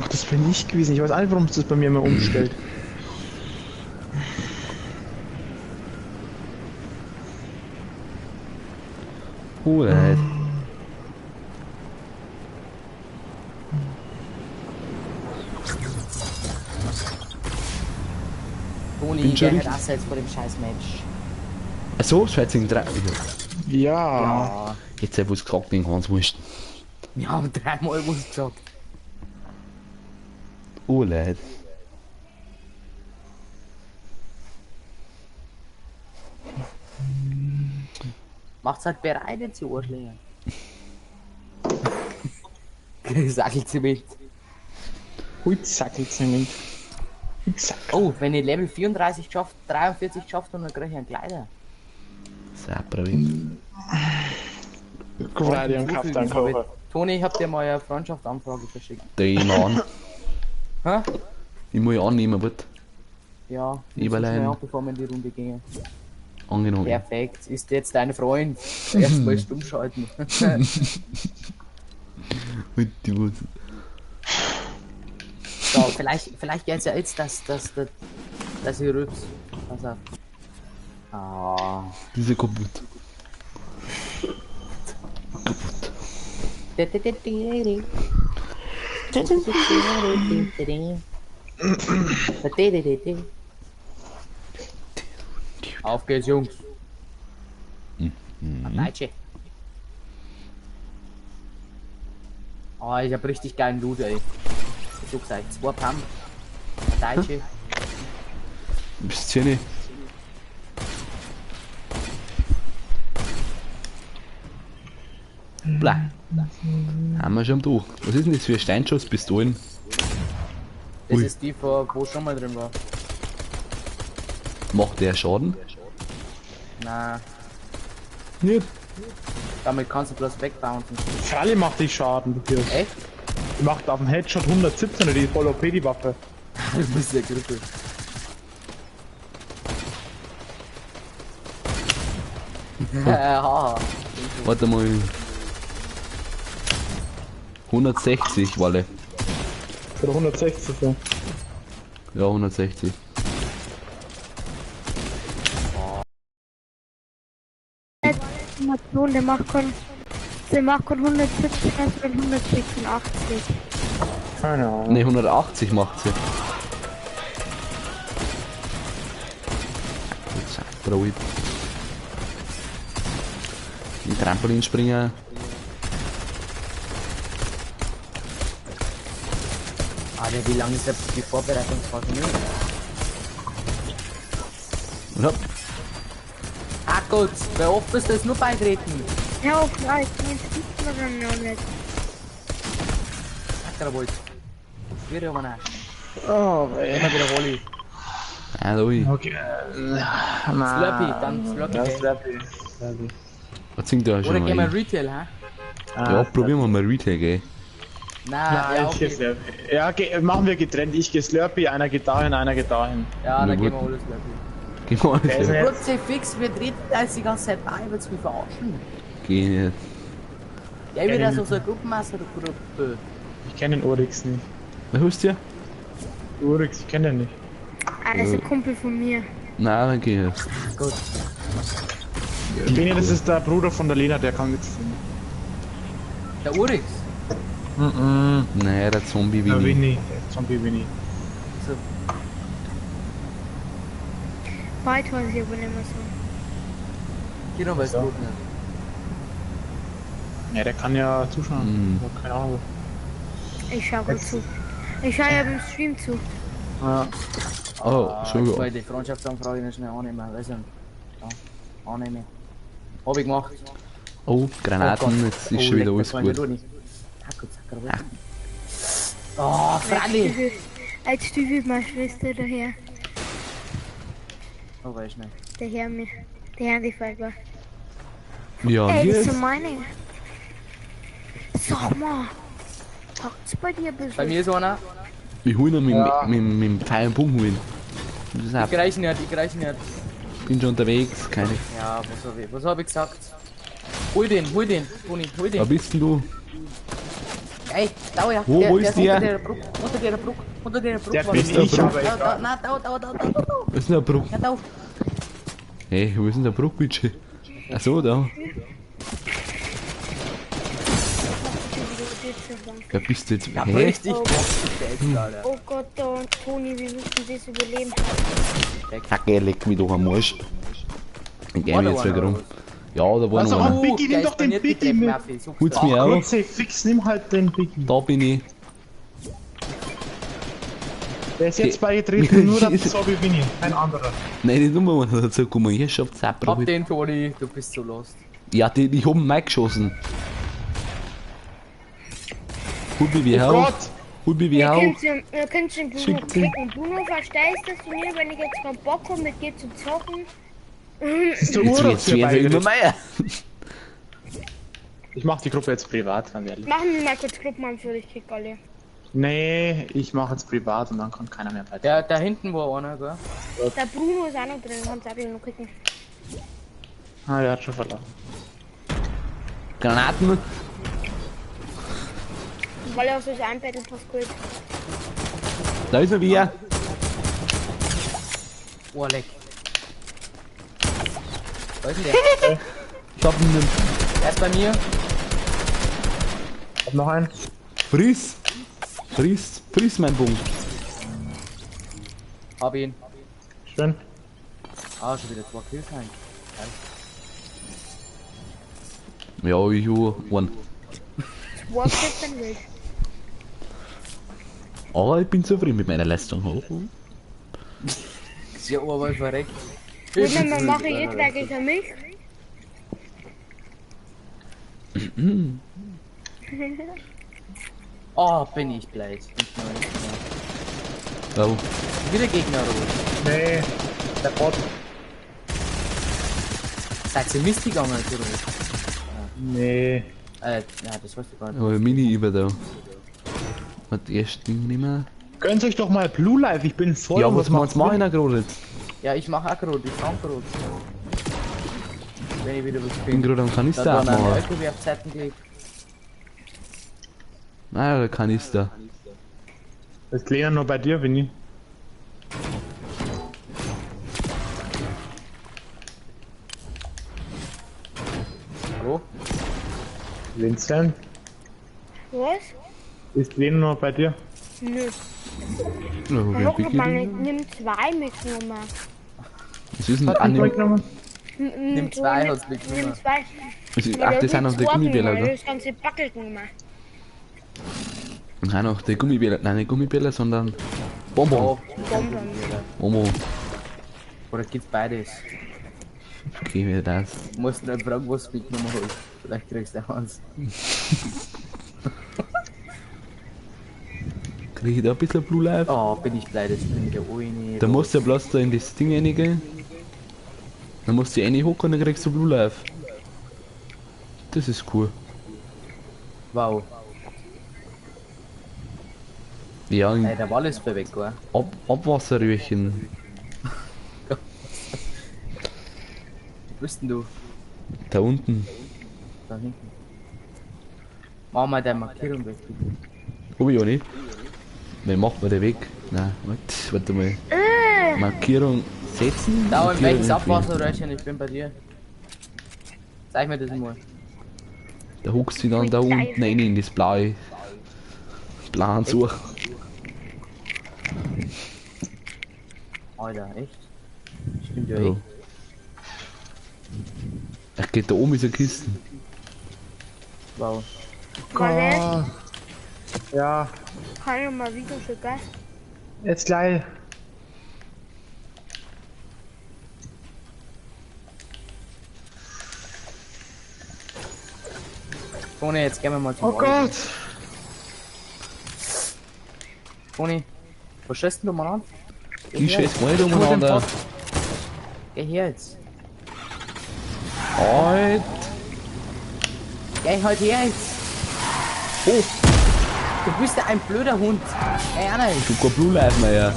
Ach, das bin ich gewesen. Ich weiß auch nicht, warum es das bei mir immer umstellt. Oh, leid. Toni, Bin schon der hat richtig. Assets vor dem scheiß Match. Ach so, Schweizer drei. Ja. Ja. Jetzt hab ich's gesagt, den ganz wurscht. Wir haben dreimal was gesagt. Oh, leid. Macht's halt bereit jetzt, die Arschlöcher. Sackelzement. Holzsackelzement. Oh, wenn ich Level 34 geschafft, 43 geschafft und dann krieg ich einen Kleider. Sapperwind. Guck mal, die haben Kaftan kaufen. Toni, ich hab dir mal eine Freundschaftsanfrage verschickt. Den an. Hä? Ich muss ja annehmen, bitte. Ja, Überlein. an, bevor wir in die Runde gehen. Angenommen. Perfekt, ist jetzt dein Freund. Erstmal stumm schalten. Mit die Wurzel. So, vielleicht geht's ja jetzt, dass ich rübs. Pass auf. Ah. Diese kaputt. Kaputt. Auf geht's, Jungs. Mhm. Peitsche. Oh, ich hab richtig geilen Loot, ey. So gesagt, 2 Pump. Peitsche. Bist du nicht? Bla. Haben wir schon durch. Was ist denn das für Steinschusspistolen? Das Ui. ist die, wo schon mal drin war. Macht der Schaden? Na, Nicht. damit kannst du bloß wegbouncen. Fralli macht die Schaden, du Hirsch. Echt? Die macht auf dem Headshot 117 oder die ist voll OP, die Waffe. Du bist ja Grippe. Haha. Warte mal. 160, Walle. Oder 160, ja. Ja, 160. Information, der macht kon 170 und 186. Keine Ahnung. Ne, 180 macht sie. Den Trampolinspringer. Alter, wie lange ist die Vorbereitungsphase nicht? Und hopp. Ah Gott, wer oft bist du jetzt nur beitreten? Ja, vielleicht, jetzt gibt's noch nicht. Sag dir wohl. Schwierig, aber nicht. Oh, ey. Immer wieder Holly. Ah, ui. Okay. Slurpee, dann Slurpee. Ja, Slurpee. Slurpee. Was singt der schon Oder gehen wir mal? Retail, hä? Ja, probieren wir mal Retail, gell? Nein, Nein, ja, ich geh okay. Slurpee. Ja, okay, machen wir getrennt. Ich geh Slurpee, einer geht dahin, einer geht dahin. Ja, Na dann gut. gehen wir alle Slurpee. Gehen wir Der ist alle. nicht- Kurze fix, wir treten da jetzt die ganze Zeit bei, willst du mich verarschen? Geh nicht. Ja, ich bin aus unserer Gruppenmaster-Gruppe. Ich kenne den Urix nicht. Wer hörst du? Urix, ich kenne den nicht. Ah, das ist ein Kumpel von mir. Nein, dann geh nicht. Gut. Bene, das ist der Bruder von der Lena, der kann mitsingen. Der Urix. Mhm. Nein, der Zombie Der Winnie. Winnie. Der Zombie Winnie. So, Bald weiß ich aber nicht mehr so. Kino weiß So. gut nicht. Ja, der kann ja zuschauen. Mhm. Aber keine Ahnung. Ich schau gut zu. Ich schau ja beim Stream zu. Ja. Oh, Ah, schon ich gut. wollte die Freundschaftsanfrage nicht schnell annehmen, weiß ich nicht. Ja, annehmen. Hab ich gemacht. Oh, Granaten, jetzt ist schon wieder alles gut. Oh, Fralli! Jetzt stiefelt meine Schwester daher. Oh, weiß ich nicht. Der Herr mir. Der Herr die Feiger. Ja, Ey, hier das ist. sind meine. Sag mal. Hackt's bei dir ein bisschen? Bei mir ist einer. Ich hol ihn mit, Ja. mit dem Pfeil und Bogen holen. Das ist Ich auch, reich nicht, ich reich nicht. bin schon unterwegs, keine. Ja, was hab ich gesagt? Hol den, Toni, hol Da den. bist denn du? Ey, da ja. Wo ist der? Unter der Brücke, unter der Brücke, unter der Brücke. Der war bin der. ich, aber Da, da, egal. na, da, da, da, da, da, da. Wo ist denn der Bruch? Ja, da. Hey, wo ist denn der Bruch, bitte? Ach so, da. Wer bist du jetzt? Ja, Hä? richtig gemacht, Alter. Oh Gott, da und Toni, wir müssen das überleben. Hacke, leck mich doch am Arsch. Ich geh War mir da jetzt wieder einer, rum. oder Ja, da war Also, noch einer. oh, Biggie, nimm doch den Biggie mit. Hol's mir auch. Kurze, fix, nimm halt den Biggie. Da bin ich. Der ist jetzt beigetreten, nur der Zombie Winnie, kein anderer. Nein, nicht nur einer dazu gekommen. Hier schafft's auch. Hab den, Toni, du bist so lost. Ja, den, ich hab ihn mal geschossen. Hol mich Oh wieder auf. Gott! Hol mich Ihr auch. könnt, ihr könnt den Bruno Schick den. kicken. Bruno, verstehst du zu mir, wenn ich jetzt keinen Bock habe, mit dir zu zocken? Das ist der Jetzt, Urlaub jetzt werden sie immer mehr. Ich mach die Gruppe jetzt privat, ganz ehrlich. Machen wir mal kurz Gruppenanführer, ich kick alle. Nee, ich mache jetzt privat und dann kommt keiner mehr weiter. Der, da hinten war einer, gell? Der Bruno ist auch noch drin, kannst auch noch kicken. Ah, der hat schon verlassen. Granaten. Weil er auf sich ein Battle Pass geholt. Da ist er wieder. Oh, leck. Wo ist denn der? Ich hab einen Der ist bei mir. Hab noch einen. Friss. Friss. Friss mein Punkt. Hab ihn. Schön. Ah, schon wieder zwei Kills rein. Ja, ich hab einen. Zwei Kills dann wild. Aber ich bin zufrieden mit meiner Leistung. Oh. Ist ja aber verreckt. Gut, dann mache ich jetzt eigentlich für mich. Oh, bin ich blöd. Oh. Wieder Gegner oder was? Nee, der Bot. Seid ihr Mist gegangen oder was? Nee. Nein, das weißt du gar nicht. Aber Mini über da. Hat das erste Ding nicht mehr. Gönnt euch doch mal Blue Life, ich bin voll. Ja, und was machst du denn gerade jetzt? Ja, ich mache auch gerade, ich fang gerade. Wenn ich wieder was Ich bin finde. gerade am Kanister Da war ein abmachen. LKW auf Zeiten gelegt. Nein, der Kanister. Ist Lena nur bei dir, Winnie? Hallo? Vincent? Was? Ist Lena nur bei dir? Nö. Ja, Guck mal, nimm zwei mitgenommen. Was ist denn Hat an die dem... mitgenommen? Nimm zwei, hat's mitgenommen. Nimm zwei. Was ist- Ach, das sind noch die Gummibärler, gell? Das ganze Backel genommen. Nein, noch die Gummibärler. Nein, nicht Gummibärler, sondern Bonbon. Oh, Bonbon. Bonbon. Oder gibt's beides? Okay, wer das? Du musst nicht fragen, was du mitgenommen hast. Vielleicht kriegst du auch eins. Krieg ich da ein bisschen Blue Life? Oh, bin ich blöd, jetzt bin ich der eine. Da musst du ja bloß da in das Ding reingehen. Dann musst du reinhocken und dann kriegst du Blue Life. Das ist cool. Wow. Ja, Ey, ein der Wall ist weg, gell? Abwasserröhrchen. Wo bist denn du? Da unten. Da hinten. Mach mal deine Markierung weg, bitte. Hab ich ja nicht. Wer macht mir den Weg? Nein, warte mal. Markierung setzen? Da, in Markierung welches entfernen. Abwasserröhrchen? Ich bin bei dir. Zeig mir das mal. Da huckst du dann da unten rein in das blaue. Blauen Such. Alter, echt? Stimmt ja Ja. echt. Ach, geht da oben ist eine Kiste. Wow. Walle, Ja, kann ich mal Video schicken? jetzt gleich. Toni, jetzt gehen wir mal zum Oh Wall. Gott! Toni, was schießt denn du mal an? Geh Ich her. schieß gar nicht umeinander. Geh her jetzt. Alt. Geh halt her jetzt. Oh, Du bist ja ein blöder Hund. Geh einer jetzt. du kein Blue Life mehr. Ja.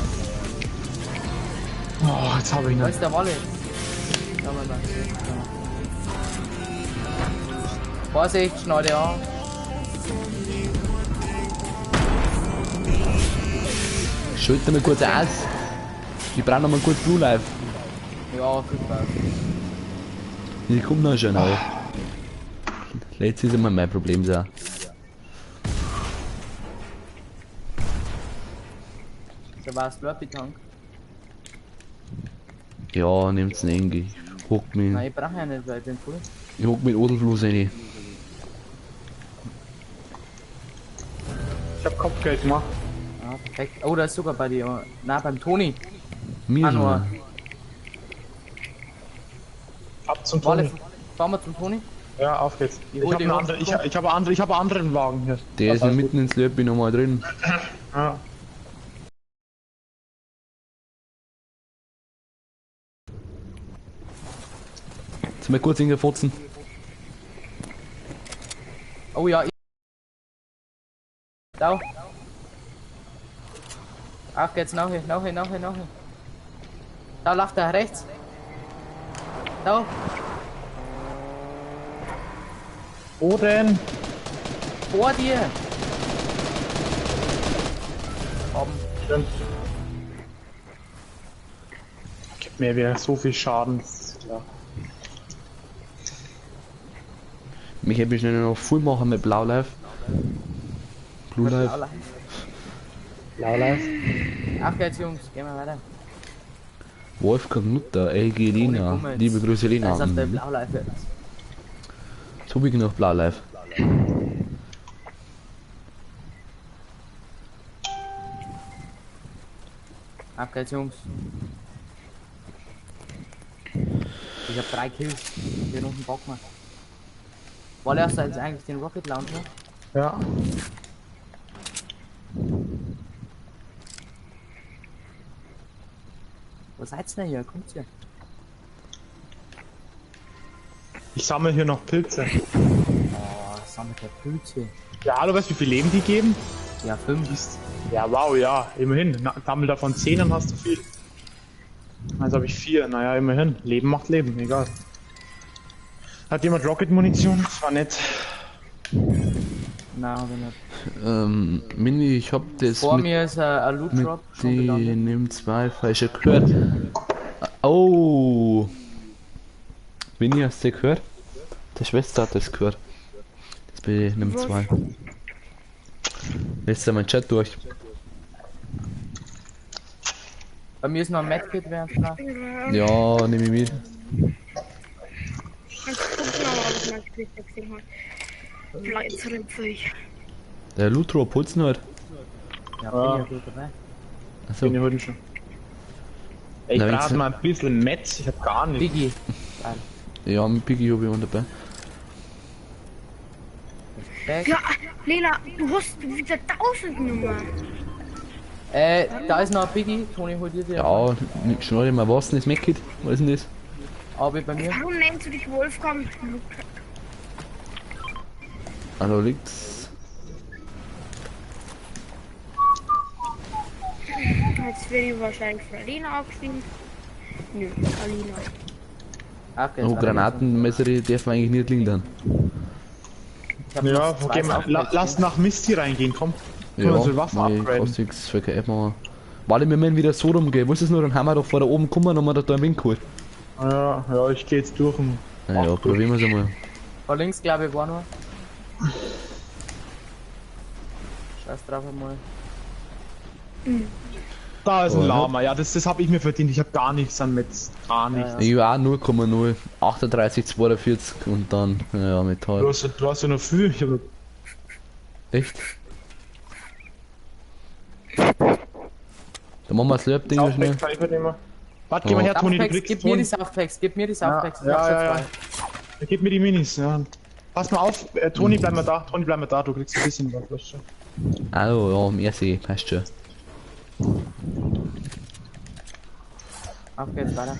Oh, jetzt habe ich ihn. Da ist der Walle. Schau mal da. Vorsicht, schneide an. Schalte mal kurz aus. Ich brauche noch mal kurz Blue Life. Ja, viel Spaß. Ich komm noch schon auf. Letztes ist immer mein Problem so. Da war Slurpee Tank. Ja, nehmt's nicht. Ich hock mich, Nein, ich brauche ja nicht, weil ich bin voll. ich hock mit Odelfluss rein. Ich hab Kopfgeld gemacht. Ah, perfekt. Oh, da ist sogar bei dir. Na, beim Toni. Mir Ah, nur. sogar. Ab zum Walle, Toni. fahren wir zum Toni? Ja, auf geht's. Ich Ich hol habe die einen anderen, ich habe andere, ich habe anderen Wagen hier. Der ist ja mitten ins Slurpee nochmal drin. Ja. Jetzt mal kurz hingefotzen. Oh ja, ich. Da. Auf geht's, nachher, nachher, nachher, nachher. Da läuft er rechts. Da. Wo denn? Vor dir. Haben. Schön. Gibt mir wieder so viel Schaden. Das ist klar. Mich hätte ich schnell noch voll machen mit Blau Life. Blue Life. Blau Life. Auf geht's, Jungs. Gehen wir weiter. Wolfgang Nutter, LG Lena. Ohne Liebe Grüße Lena. Das ist auf der Mhm. Blau Life jetzt. So bin ich noch Blau Life. Auf geht's, Jungs. Ich hab 3 Kills. Die Runden Bock gemacht. Wolle, hast du jetzt eigentlich den Rocket Launcher? Ja. Wo seid's denn hier? Kommt hier. Ich sammle hier noch Pilze. Oh, sammelt der Pilze. Ja, du weißt, wie viel Leben die geben? Ja, 5. Ja, wow, ja, immerhin. Na, sammel davon 10, dann hast du viel. Also habe ich 4, naja, immerhin. Leben macht Leben, egal. Hat jemand Rocket-Munition? Das war nett. Nein, hab ich nicht. Mini, ich hab das Vor mit, mir ist ein Loot mit Drop schon gelandet. dem 2 falsch gehört. Oh! Winnie, hast du gehört? Der Schwester hat das gehört. Das bin ich nimm 2. Lässt ja mein Chat durch. Bei mir ist noch ein Medkit während da. Ja, nehme ich mit. Kannst du gucken, aber ob ich mein Gesicht gesehen habe. Vielleicht rümpfe ich. Der Loot Drop holt's noch. Ja, bin ja gut dabei. Achso. Bin ich heute schon. Ey, ich Na, brauche wenn's- mal ein bisschen Metz, ich hab gar nichts. Biggie. Geil. Ja, mit Biggie hab ich auch dabei. Back. Ja, Lena, du hast wieder 1000 Nummer. Da ist noch ein Biggie. Toni, hol dir den. Ja, schnell mal was denn das Medkit? Was ist denn das? Aber bei mir. Warum nennst du dich Wolfgang? Ah, da liegt's. Jetzt werde ich wahrscheinlich von Alina aufgeschrieben. Nö, Alina. Auf geht's, Oh, weiter Granatenmesser, die darf man eigentlich nicht liegen dann. geht's. Ich hab Ja, noch zwei okay, Softpacks, lass nach Misty reingehen, komm. Ja, Können wir unsere Waffe nee, upgraden. kostet nichts für KF machen. Warte, wir müssen wieder so rumgehen. Weißt du es nur, dann haben wir doch vor da oben gekommen und wir da einen Wind geholt. Ja, ja, ich geh jetzt durch. Und Naja, probieren wir es einmal. Vor links, glaube ich, war noch. Scheiß drauf einmal. Da ist ein Oh, ja. Lama, ja, das habe ich mir verdient. Ich habe gar nichts an Metz. Gar nichts. Ich war auch 0,0, 38, 42 und dann, ja, Metall. Du hast ja noch viel. Ich hab, Echt? Dann machen wir das Slurp-Ding noch schnell. Soundpack kann ich immer. Warte, geh mal her, Toni, du Softpacks, kriegst gib mir Toni. die Softpacks, gib mir die Softpacks. Ich Ja, hab schon ja, ja. zwei. Ja, gib mir die Minis, ja. Pass mal auf, Toni, bleib mal da, Toni, bleib mal da, du kriegst ein bisschen was, weißt du. Also, ja, merci, passt schon. Auf geht's, weiter.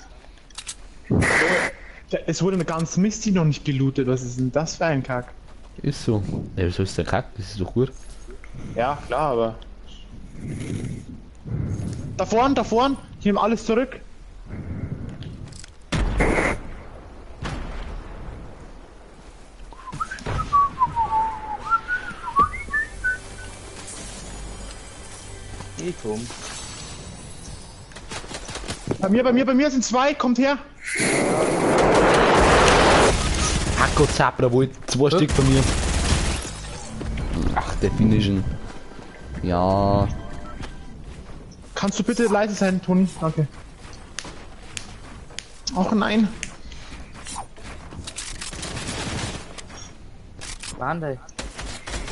Es wurde eine ganz Misty noch nicht gelootet, was ist denn das für ein Kack? Ist so. Ja, wieso ist der Kack? Das ist doch gut. Ja, klar, aber... Da vorn, ich nehme alles zurück. Ich komm. Bei mir sind zwei, kommt her. Hakko Zapra, wohl zwei Stück von mir. Ach, der Finnischen. Ja. Kannst du bitte leise sein, Toni? Danke. Och nein. Wahnsinn.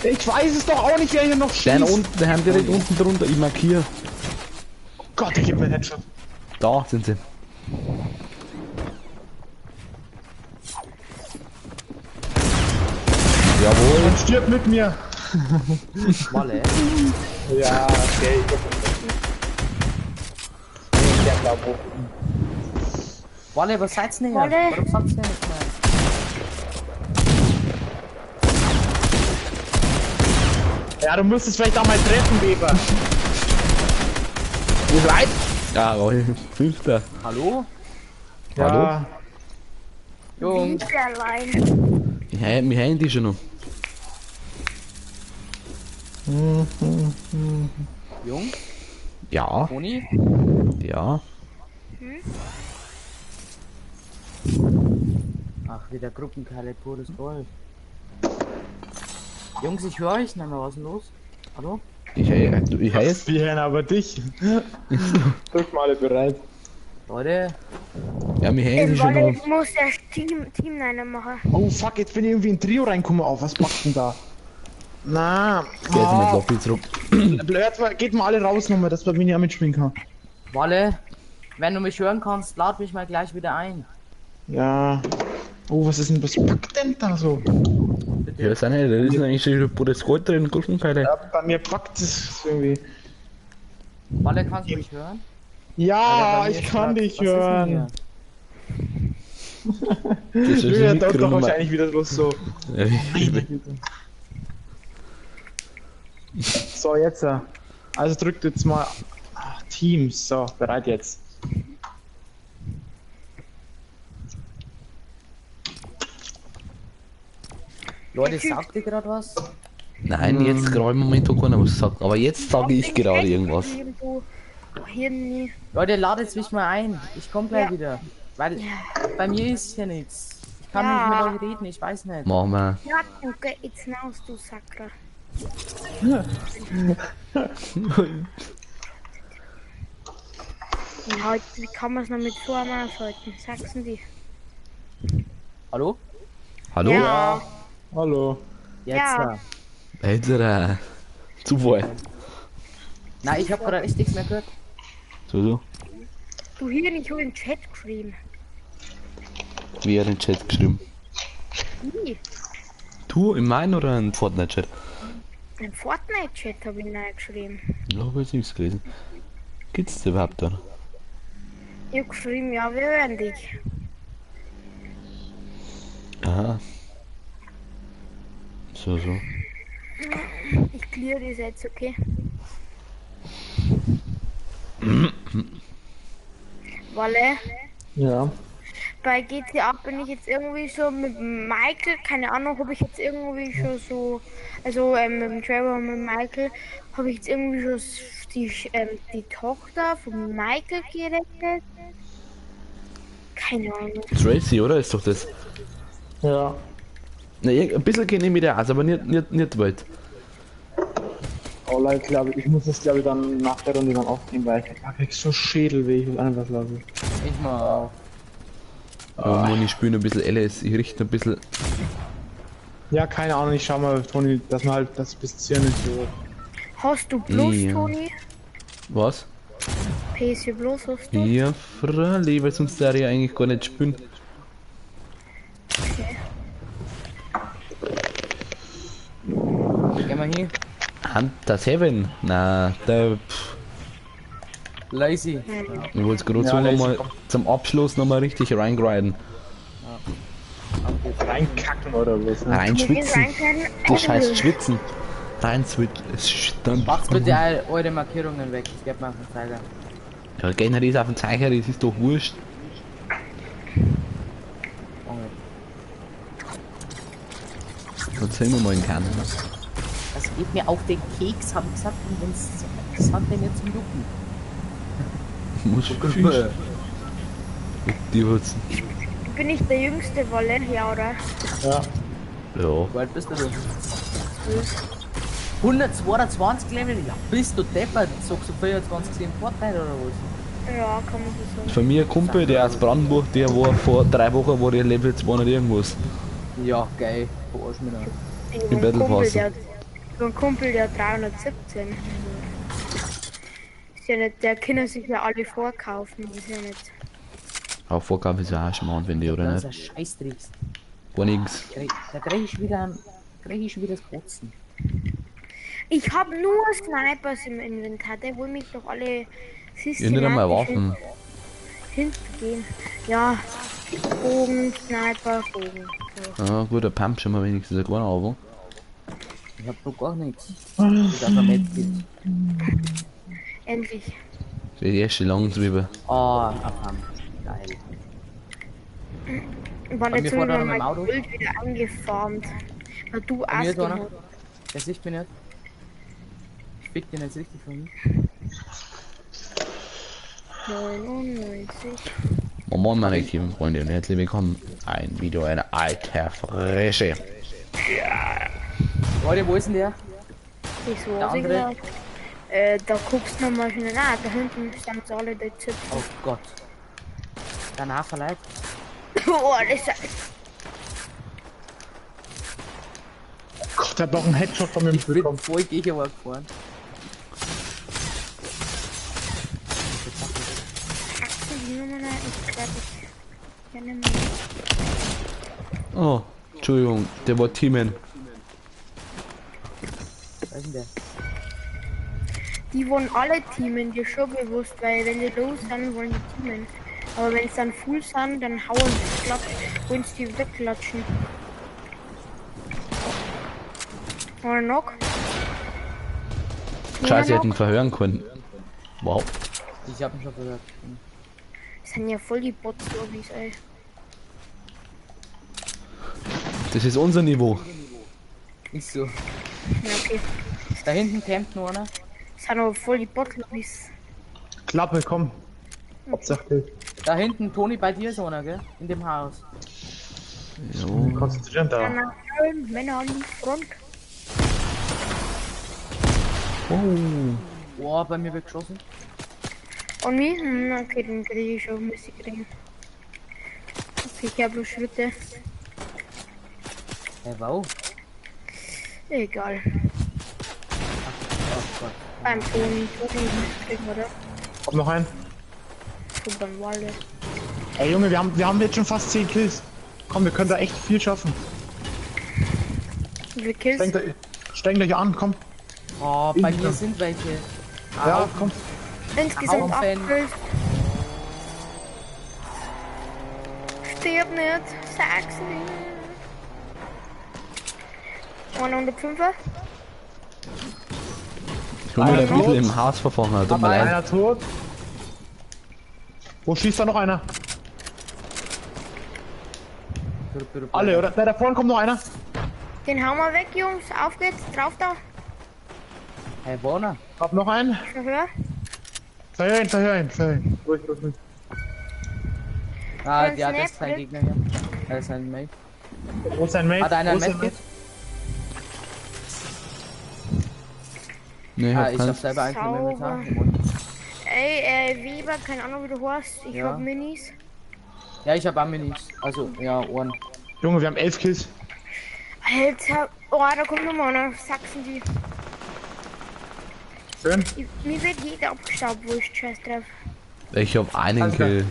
Ich weiß es doch auch nicht, wer hier noch schießt. Der unten, der haben direkt unten drunter, ich markiere. Oh Gott, der gibt mir einen Headshot. Da sind sie. Jawohl. Und stirb mit mir. Walle. Ja, okay. Ich der glaub auch. Walle, was seid's denn hier? Walle. Warum sagt's denn nicht mehr? Ja, du müsstest vielleicht auch mal treffen, Weber. Wo ist weit? Jawohl. Fünfter. Hallo? Ja. Hallo? Jungs. Wieder allein. Wir haben die schon noch. Jungs? Ja. Toni? Ja. Ach, wieder Gruppenkeile, pures Gold. Jungs, ich höre euch nicht mehr. Was ist denn los? Hallo? Ich heiße. Wir hören aber dich. Drück mal alle bereit. Leute, Ja, wir haben die schon Walle, noch. ich muss erst Team 9 machen. Oh fuck, jetzt bin ich irgendwie in Trio reingekommen. Oh, was macht denn da? Na. Geh jetzt mit Lobby zurück. Hört mal, geht mal alle raus nochmal, dass man mich auch mitspielen kann. Walle, wenn du mich hören kannst, lad mich mal gleich wieder ein. Ja. Oh, was ist denn, was packt denn da so? Bitte. Ja, ist auch nicht, da ist eigentlich schon pures Gold drin, Gruppenkeile. Ja, bei mir packt es irgendwie. Walle, kannst du mich hören? Ja, Alter, bei mir ich ist kann grad- dich was ist denn hören. hier? Das ist Julia ein dauert doch Mikro wahrscheinlich wieder bloß so. Ja, So, jetzt. Also drückt jetzt mal. Ach, Teams. So, bereit jetzt. Leute, sagt ihr gerade was? Nein, jetzt gerade im Moment hat keiner was gesagt. Aber jetzt sage ich gerade irgendwas. Hier nie. Leute, ladet mich mal ein. Ich komme gleich Ja. wieder. Weil bei mir ist hier nichts. Ich kann Ja. nicht mit euch reden, ich weiß nicht. Machen wir. Ja, du geh jetzt raus, du Sacker. Und heute kann man es noch mit Form aushalten, sag's die. Hallo? Hallo? Ja. Hallo. Jetzt. Ja. Ja. Alter. Zufall. Na, ich habe gerade echt nichts mehr gehört. So, so. Du hier nicht hol den Chat geschrieben. Wie hat den Chat geschrieben? Wie? Du in meinen oder in Fortnite-Chat? Ein Fortnite-Chat habe ich neu geschrieben. Ja, hab jetzt nichts gelesen. Gibt's das überhaupt da? Ich hab geschrieben, ja, wir hören dich. Aha. So, so. Ich clear das jetzt, okay? Walle, Ja. bei GTA bin ich jetzt irgendwie so mit Michael, keine Ahnung, habe ich jetzt irgendwie schon so, also mit dem Trevor und mit Michael, habe ich jetzt irgendwie schon die Tochter von Michael gerettet. Keine Ahnung. Tracy, oder? Ist doch das. Ja. Na, ein bisschen kenne ich mich da aus, aber nicht weit. Oh Leute, glaube ich, ich muss das glaube ich dann nach der Runde dann aufnehmen, weil ich krieg so Schädelweh, ich muss einfach lassen. Ich mal auf. Aber Mann, ich spiele ein bisschen LS, ich richte ein bisschen. Ja, keine Ahnung, ich schau mal, Toni, dass man halt das bis hier nicht so. Hast du bloß, Ja. Toni? Was? PC bloß hast du? Ja, freilich, weil sonst darf ich eigentlich gar nicht spielen. Okay. Geh mal hin. Hunter 7? Na, der. Pff, Lazy. ich wollte es gerade Ja, so Lazy nochmal kommt. zum Abschluss nochmal richtig reingrinden. Reinkacken oder was? Ne? Reinschwitzen. Rein Das scheiß Schwitzen. Reinschwitzen. Macht's bitte all eure Markierungen weg. Ich geb mal auf den Zeiger. Ja, generell ist auf dem Zeiger, das ist doch wurscht. Danke. Dann sehen wir mal in Kanada. Das geht mir auf den Keks, hab ich gesagt, und wenn's, das hat der mir zum Jucken. Muss Fisch. Die wird's. Bin ich der jüngste Wolle? Ja, oder? Ja. Ja. Wie alt bist du denn? 122 Level? Ja, bist du deppert? Sagst du 24 im Vorteil oder was? Ja, kann man so sagen. Von mir ein Kumpel, der aus Brandenburg, der war vor 3 Wochen, war der Level 200 irgendwas. Ja, geil. Verarsch mich noch. Ich hab Im einen Battle Kumpel, Pass. der hat, ich hab einen Kumpel, der hat 317. Also, ist ja nicht, der können sich ja alle vorkaufen. Ist ja nicht. Auch Vorkauf ist ja auch Schmarrn, finde ich, oder Das ist nicht? ein Scheißdrecks. Gar nichts. Da krieg ich wieder einen Krieg ich schon wieder das Kotzen. Ich hab nur Snipers im Inventar, der wollen mich doch alle Ich nicht einmal Waffen. Hingehen. Ja, Bogen, Sniper, Bogen. So. Ah, gut, der Pump schon mal wenigstens ein kleiner, aber. Ich hab noch gar nichts. Ich hab ein Medkit. Endlich. Die erste Langzwiebel. Oh, ein Pump. Geil. War Bei mir jetzt fährt wieder einer mit mein dem Auto. Bild wieder angefarmt. Weil du Bei mir ist einer. Ass Der sieht mich nicht. Ich fick den jetzt richtig von mir. 99. Oh moin meine lieben Freunde und herzlich willkommen. Ein Video, eine alte Frische. Leute, wo ist denn der? Ich so Der andere? Da guckst du nochmal schnell. Ah, da hinten standen sie alle, die Zipfel. Oh Gott. Danach verleiht. Oh, das ist Gott, der hat noch einen Headshot von mir Ich bin bekommen. voll gegen gefahren. die Nummer, ich glaube, ich kenne mich. Oh, Entschuldigung, der war Teamen. Wer ist denn der? Die wollen alle teamen, dir schon bewusst, weil wenn die los sind, wollen die teamen. Aber wenn es dann full sind, dann hauen sie klapp, wollen sie die wegklatschen. Oder noch? Scheiße, ich hätte ihn verhören können. Wow. Ich hab ihn schon gehört. Das sind ja voll die Bots, Lobbys, ey. Das ist unser Niveau. Ist so. Ja, okay. Da hinten campt nur einer. Das sind aber voll die Bot-Lobbys. Klappe, komm. Hauptsache, Da hinten, Toni, bei dir ist einer, gell? In dem Haus. Jo. konzentrieren da. Männer, Männer an die Front. Oh. Boah, bei mir wird geschossen. Und mich? Okay, den kriege ich schon, muss ich kriegen. Okay, ich habe bloß Schritte. Hey, wow. Egal. Oh Gott. Beim Toni, Toni muss ich kriegen, oder? Hab noch einen. So beim Walle. Ey Junge, wir haben jetzt schon fast 10 Kills. Komm, wir können da echt viel schaffen. Wie viel Kills? Strengt euch an, komm. Oh, bei mir sind welche. Ja, komm. Insgesamt 8 Haufen. Kills. Stirb nicht, sag's nicht. 105er? Ich hol mir ein bisschen im Haus verfahren, tut mir leid. Einer tot. Wo schießt da noch einer? Alle, oder? Da vorne kommt noch einer. Den hauen wir weg, Jungs. Auf geht's, drauf da. Hey, Warner. Hab noch einen. Verhör. Verhör ihn, verhör ihn, verhör ihn. Ruhig, ruhig, ruhig. Ah, Ein ja, das ist Snap, kein Gegner hier. Das ist ein Mate. Wo ist sein Mate? Hat einer Wo ein ist sein Medkit? Nee, ich Ah, hab ich hab keins. selber eins im Inventar. Sauber. Ey, Weber, keine Ahnung, wie du heißt. Ich Ja. hab Minis. Ja, ich hab auch Minis. Also, ja, Ohren. Mate? Junge, wir haben 11 Kills. Alter, oh, da kommt nochmal einer. Sachsen die. Schön. Mir wird jeder abgestaubt, wo ich Scheiß drauf. Ich hab einen Alter. Kill.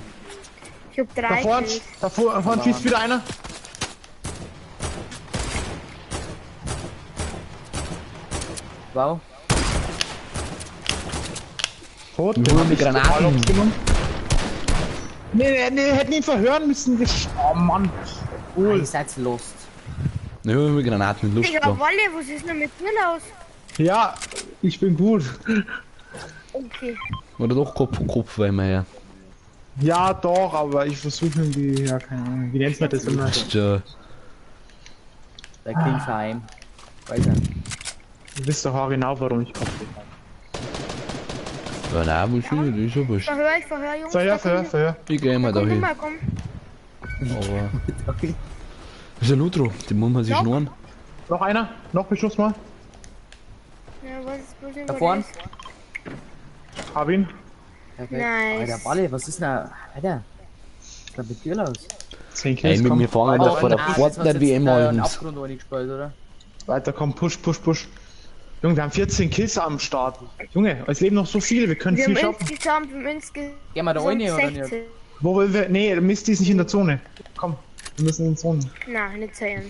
Ich hab Da 3 vorne, Kills. da vorne schießt wieder einer. Wow. Tot. Wir holen die Granaten. Nee, nee, nee, hätten ihn verhören müssen. Oh Mann. Ah, Cool. ihr seid lost. Ne, hol mir Granaten in Luft. Digga, Walle, was ist denn mit dir los? Ja, ich bin gut. Okay. Oder doch Kopf, weil wir ja. Ja, doch, aber ich versuche irgendwie, ja, keine Ahnung. Wie nennt man das immer? Ist ja. Der King Verein. Weiter. Du wisst doch auch genau, warum ich Kopf habe. Ja, nein, wo ist das? Ist ja wurscht. Verhör, ich verhör, Jungs. Verhör, Da verhör, kommt- verhör. Ich geh mal Da da kommt hin. nochmal, komm. Aber. Okay. Das ist ein Lutro, den muss man sich Doch. schnorren. Noch einer? Noch Beschuss mal? Ja, was ist, wo sind Da wir vorn. das? Hab ihn. Perfekt. Nice. Alter, Walle, was ist denn da? Alter. Was ist denn mit dir los? 10 Ey, Kills, mit komm. mir fahren Weiter, da vor der nein, jetzt Fortnite hat's WM jetzt, einen abends. Abgrund reingespielt, oder? Weiter, komm, push, push, push. Junge, wir haben 14 Kills am Start. Junge, es leben noch so viele, wir können Wir viel haben schaffen. insgesamt, wir haben insgesamt Gehen wir da rein, oder nicht? 16. Wo wollen wir? Nee, Misty ist nicht in der Zone. Komm, wir müssen in die Zone. Nein, nicht so ernst.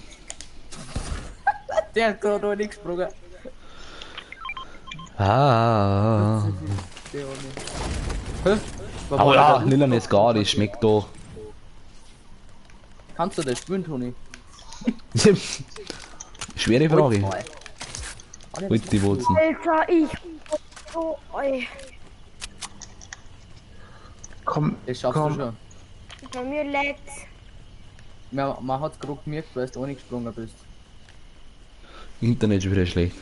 Der hat gerade noch nicht gesprungen. Ah. Oh ja, Lila ist gar nicht, schmeckt doch. Kannst du das spielen, Toni? Schwere Frage. Holt die Wurzeln. Alter, ich. Oh, ey. Komm, Das schaffst komm. du schon. Bei mir lagt's. Man hat's gerade gemerkt, weil du auch nicht gesprungen bist. Internet ist wieder schlecht.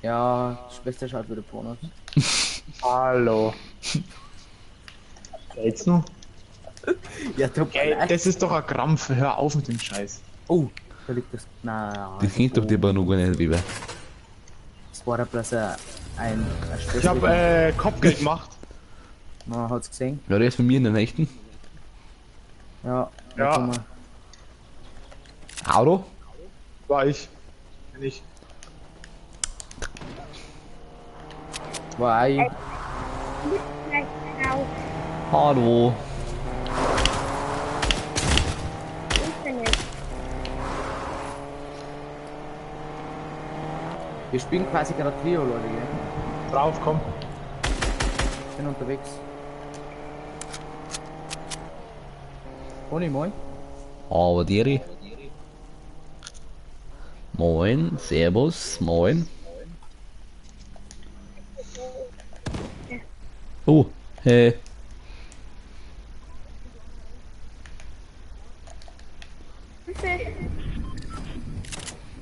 Ja, Schwester schaut wieder Pornos. Hallo. Geht's noch? Ja, du. Ey, das ist doch ein Krampf. Hör auf mit dem Scheiß. Oh, da liegt das. Na, Das kennt doch die aber noch gar nicht, Weber. Das war ja bloß ein Ich hab Kopfgeld gemacht. Man hat's gesehen. Ja, der ist von mir in den Nächten. Ja. Ja. Auto? War ich. Bin ich. War ich. Genau. Hallo. Internet. Wir spielen quasi gerade Trio, Leute, gell? Drauf, komm. Ich bin unterwegs. Toni, moin. Aber Deri. Moin, Servus, moin. Oh, hey.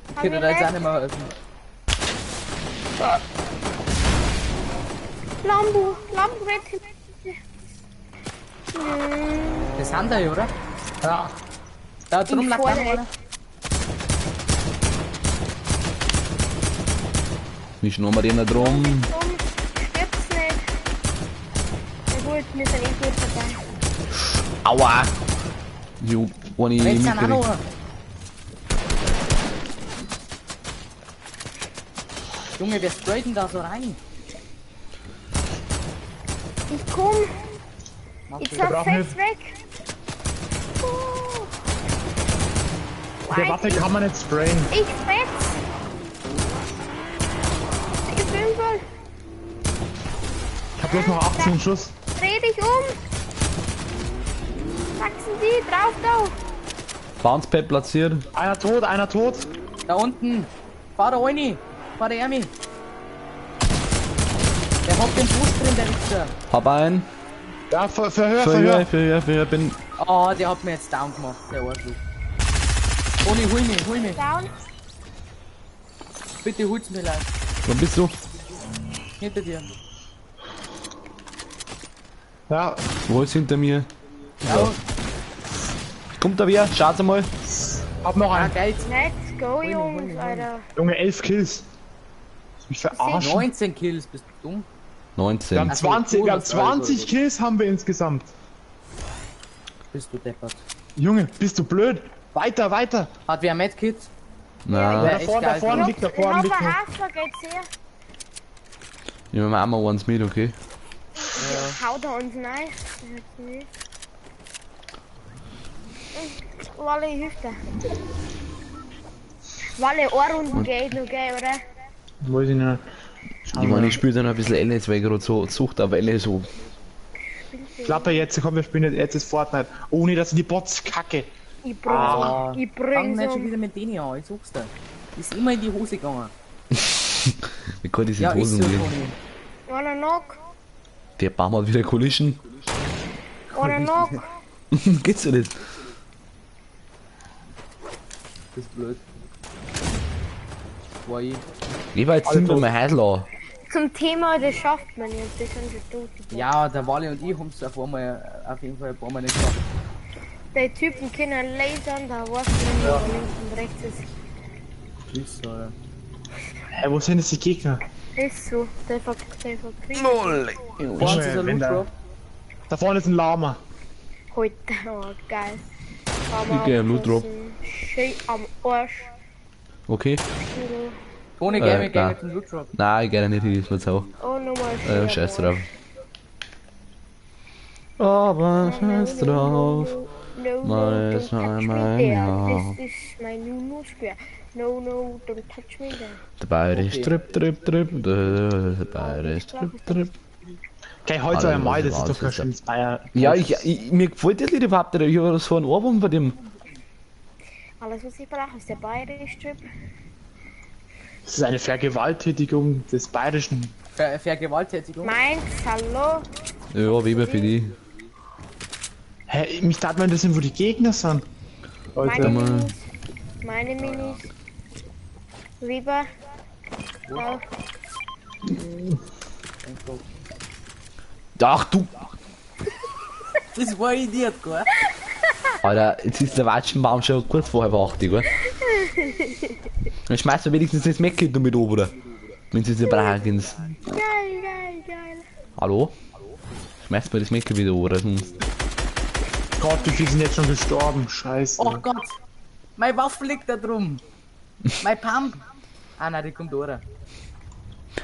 Ich könnte da jetzt auch nicht mehr helfen. Lambo, Lambo weg. Das haben die, oder? Ja. Da drum lag vorne. einer. Wie schnurren wir den da drum? Drum stirbt's nicht. Na gut, wir sind eh gut dabei. Aua! Jo, ohne Rechts sind auch noch mitgekriegt. einer. Junge, wer sprayt denn da so rein? Ich komm, Mach ich das. sag brauchen fest weg. Oh. Mit der Waffe kann man nicht sprayen. Ich fetz. Ich Fünfer, Ich hab bloß noch 18 Schuss. dreh dich um. Wachsen die, drauf da. Bouncepad platziert. Einer tot, einer tot. Da unten. Fahr da rein. Fahr da Ermi. Der hat den Bus drin, der Wichser. Hab einen. Ja, verhör, Verhör, verhör. verhör, verhör, bin. Oh, der hat mir jetzt down gemacht, der Arschloch. Toni, hol mich, hol mich. Down. Bitte hol's mir leid. Wo bist du? Hinter dir. Ja, Wo ist hinter mir? Ja, Kommt da wer? Schaut mal. hab noch ah, einen. geil. Let's go, Jungs, Alter. Junge, 11 Kills. Willst du mich verarschen? 19 Kills, bist du dumm? Wir 19. haben Ach so, 20, wir haben du hast also- 20 Kills haben wir insgesamt. Bist du deppert. Junge, bist du blöd? Weiter, weiter. Hat wer ein Medkit? Na, Da echt vorne, da geil. vorne liegt, da Ich vorne hab liegt ein noch. Hafer, geht's her. nehmen wir auch mal eins mit, okay? Haut er uns rein. Das ist nicht. Walle, ich hilf dir. Walle, eine Runde geht noch, gell, oder? Weiß ich nicht. Ich meine, ich spiele dann ein bisschen LS, weil ich gerade so Sucht auf LS so. Klappe jetzt, komm, wir spielen jetzt, jetzt ist Fortnite. Oh nee, das sind die Bots, Kacke. Ich bring's Ah. um. Ich Fang bring's nicht schon um. wieder mit denen an, ich sag's dir. Ist immer in die Hose gegangen. Wie kann ich Ja, in ist Hosen so, gehen? Toni. Einer knock. Der Baum hat wieder Collision. Einer knock. Geht's ja nicht. Das ist blöd. War ich. Ich war jetzt Alle sind wir tot. mal Häusl an. Zum Thema, das schafft man nicht. Das sind schon tot. die Bots. Ja, der Wally und ich haben's auf einmal, auf jeden Fall ein paar Mal nicht geschafft. Die Typen können lasern, da weißt du nicht mehr, wo links und rechts ist. Ist so, ja. Hä, wo sind jetzt die Gegner? Ist so. Der verkriegt Vorne ist ein wenn Loot da- Drop. Da vorne ist ein Lama. heute. Oh, geil. Ich geh Loot Drop. Schön am Arsch. Okay? Toni, geh mit, geh nein. mit dem Loot Drop. Nein, ich gehe nicht hin, ist mir zu. Oh, nochmal schön. Scheiß drauf. Aber scheiß drauf. No, no, Mal don't ist touch me einmal, there. ja. This is my new new square. No, no, don't touch me there. Der Bayerisch Okay. Trip, Trip, Trip. Der Bayerisch Trip, Trip. Okay, heute Alter, einmal, das was ist doch kein ist das? schönes Bayer. Ja, mir gefällt das Lied überhaupt nicht. Ich habe so einen Ohrwurm von dem. Alles, was ich brauche, ist der bayerische Trip. Das ist eine Vergewaltigung des bayerischen. Vergewaltigung. Meins, hallo. Ja, Weber für die. Hä, mich darf man interessieren, wo die Gegner sind. Meine Leute. Minis. Meine Minis. Weber. Ja. Ach du! Das war ein Idiot, gell? Alter, jetzt ist der Watschenbaum schon kurz vorher wach, gell? Dann schmeißt du wenigstens das Mäckchen noch mit oben, oder? Wenn sie es brauchen. Geil, geil, geil. Hallo? Schmeißt mir das Mäckchen wieder oben, oder sonst. Gott, wie viele sind jetzt schon gestorben? Scheiße. Oh Gott! Meine Waffe liegt da drum! Mein Pump! Ah nein, die kommt oder.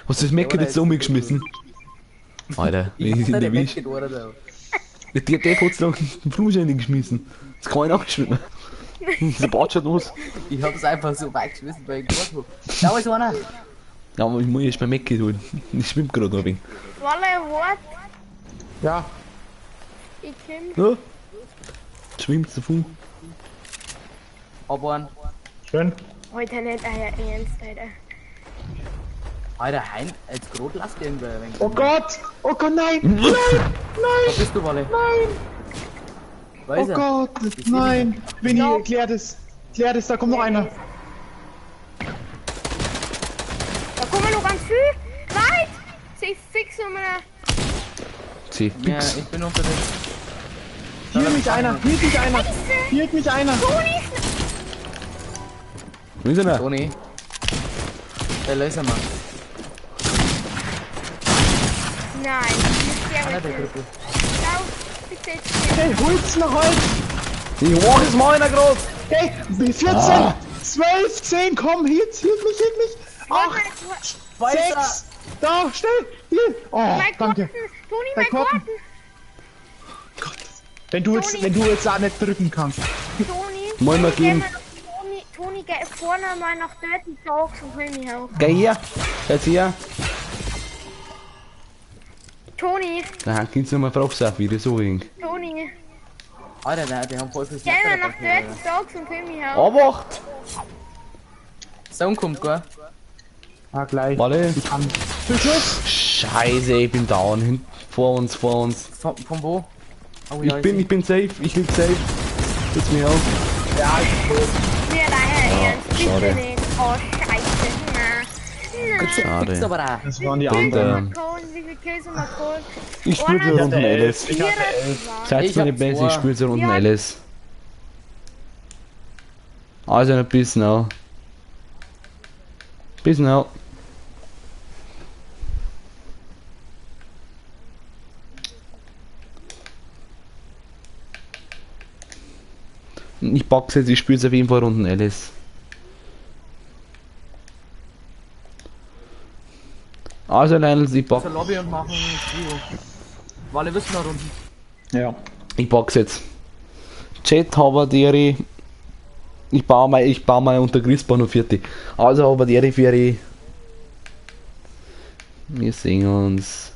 Hast du das Mäckchen jetzt umgeschmissen? Alter, wenn ich Ich ihn hab da den erwische. Medkit oder da. Der hat noch den Flugschein geschmissen. Das kann ich nachgeschmissen. Der Bart schaut los. Ich hab's einfach so weit geschmissen, weil ich gewartet hab. Da ist einer! Ja, aber ich muss erst mein Mäckchen holen. Ich schwimm gerade noch ein wenig. Walle, what? Ja, Ich komm. Ja. Schwimmt davon. Hab einen. schön. Heute nicht euer Ernst, Alter. Alter, Hein, jetzt grad lass den irgendwer ein wenig. Oh Gott! Oh Gott, nein! Nein! Wo bist du, Walle? Nein! Wo ist Oh er? Gott! Nein! Winnie, No. klär das! Klär das, da kommt noch einer! Da kommen noch ganz viel. Weit! Sie fix um einer. C. Ja, Fix. ich bin unterwegs. Hier mich einer! Hier mich einer! Hier mich einer! Wo ist er? Toni. Der lösen wir. Nein, nicht Einer der der mit Gruppe. Ciao, bitte jetzt. Hey, hol's noch heute! Ich mach es mal einer grad! Hey, 14, 12, 10, komm, hier, hier mich, hier mich! 8, Wo ist er? 6, da, schnell, hier! Oh, Mein danke. Garten! Toni, Mein mein Garten. Garten! Gott. Wenn du jetzt auch nicht drücken kannst. Toni, Wollen wir Toni, geh gehen? mal nach- Toni, geh vorne mal nach Dirty Dogs und hol mich hoch. Geh her! Jetzt her! Toni, Dann kannst du mal fragen, wie das so ging. Toni, Alter, nein, die haben voll viel geh mal Sniper nach dabei. Dirty Dogs und hol mich hoch. Obacht! Sohn kommt, gell? Ah, gleich. Warte. Ich kann. Für Schuss! Scheiße, ich bin down. Vor uns, vor uns. Von wo? Oh, ja, Ich bin safe, ich lieg safe. Setz mich auf. Ja, ich bin tot. Mir daher Ernst, bitte schade. nicht. Oh, scheiße. Na. Na. Schade. Fix aber auch. Das waren die Wie viele anderen. Kills haben wir geholt? Wie viele Kills haben wir geholt? Ich spiele so Einer, Runden Alice. Ich hatte 11. Seid Ich mir hab nicht besser, ich zwei. spiele so Runden Ja. Alice. Also, bis now. Bis now. Ich boxe jetzt, ich spiele auf jeden Fall Runden Alice. Also Lionel, ich box, Zur Lobby und machen Trio. Walle, wissen noch Runden. Ja. ich box jetzt. Chat Haberdere. Ich baue mal unter Christbaum noch vierte. Also Haberdere Feri. Wir sehen uns.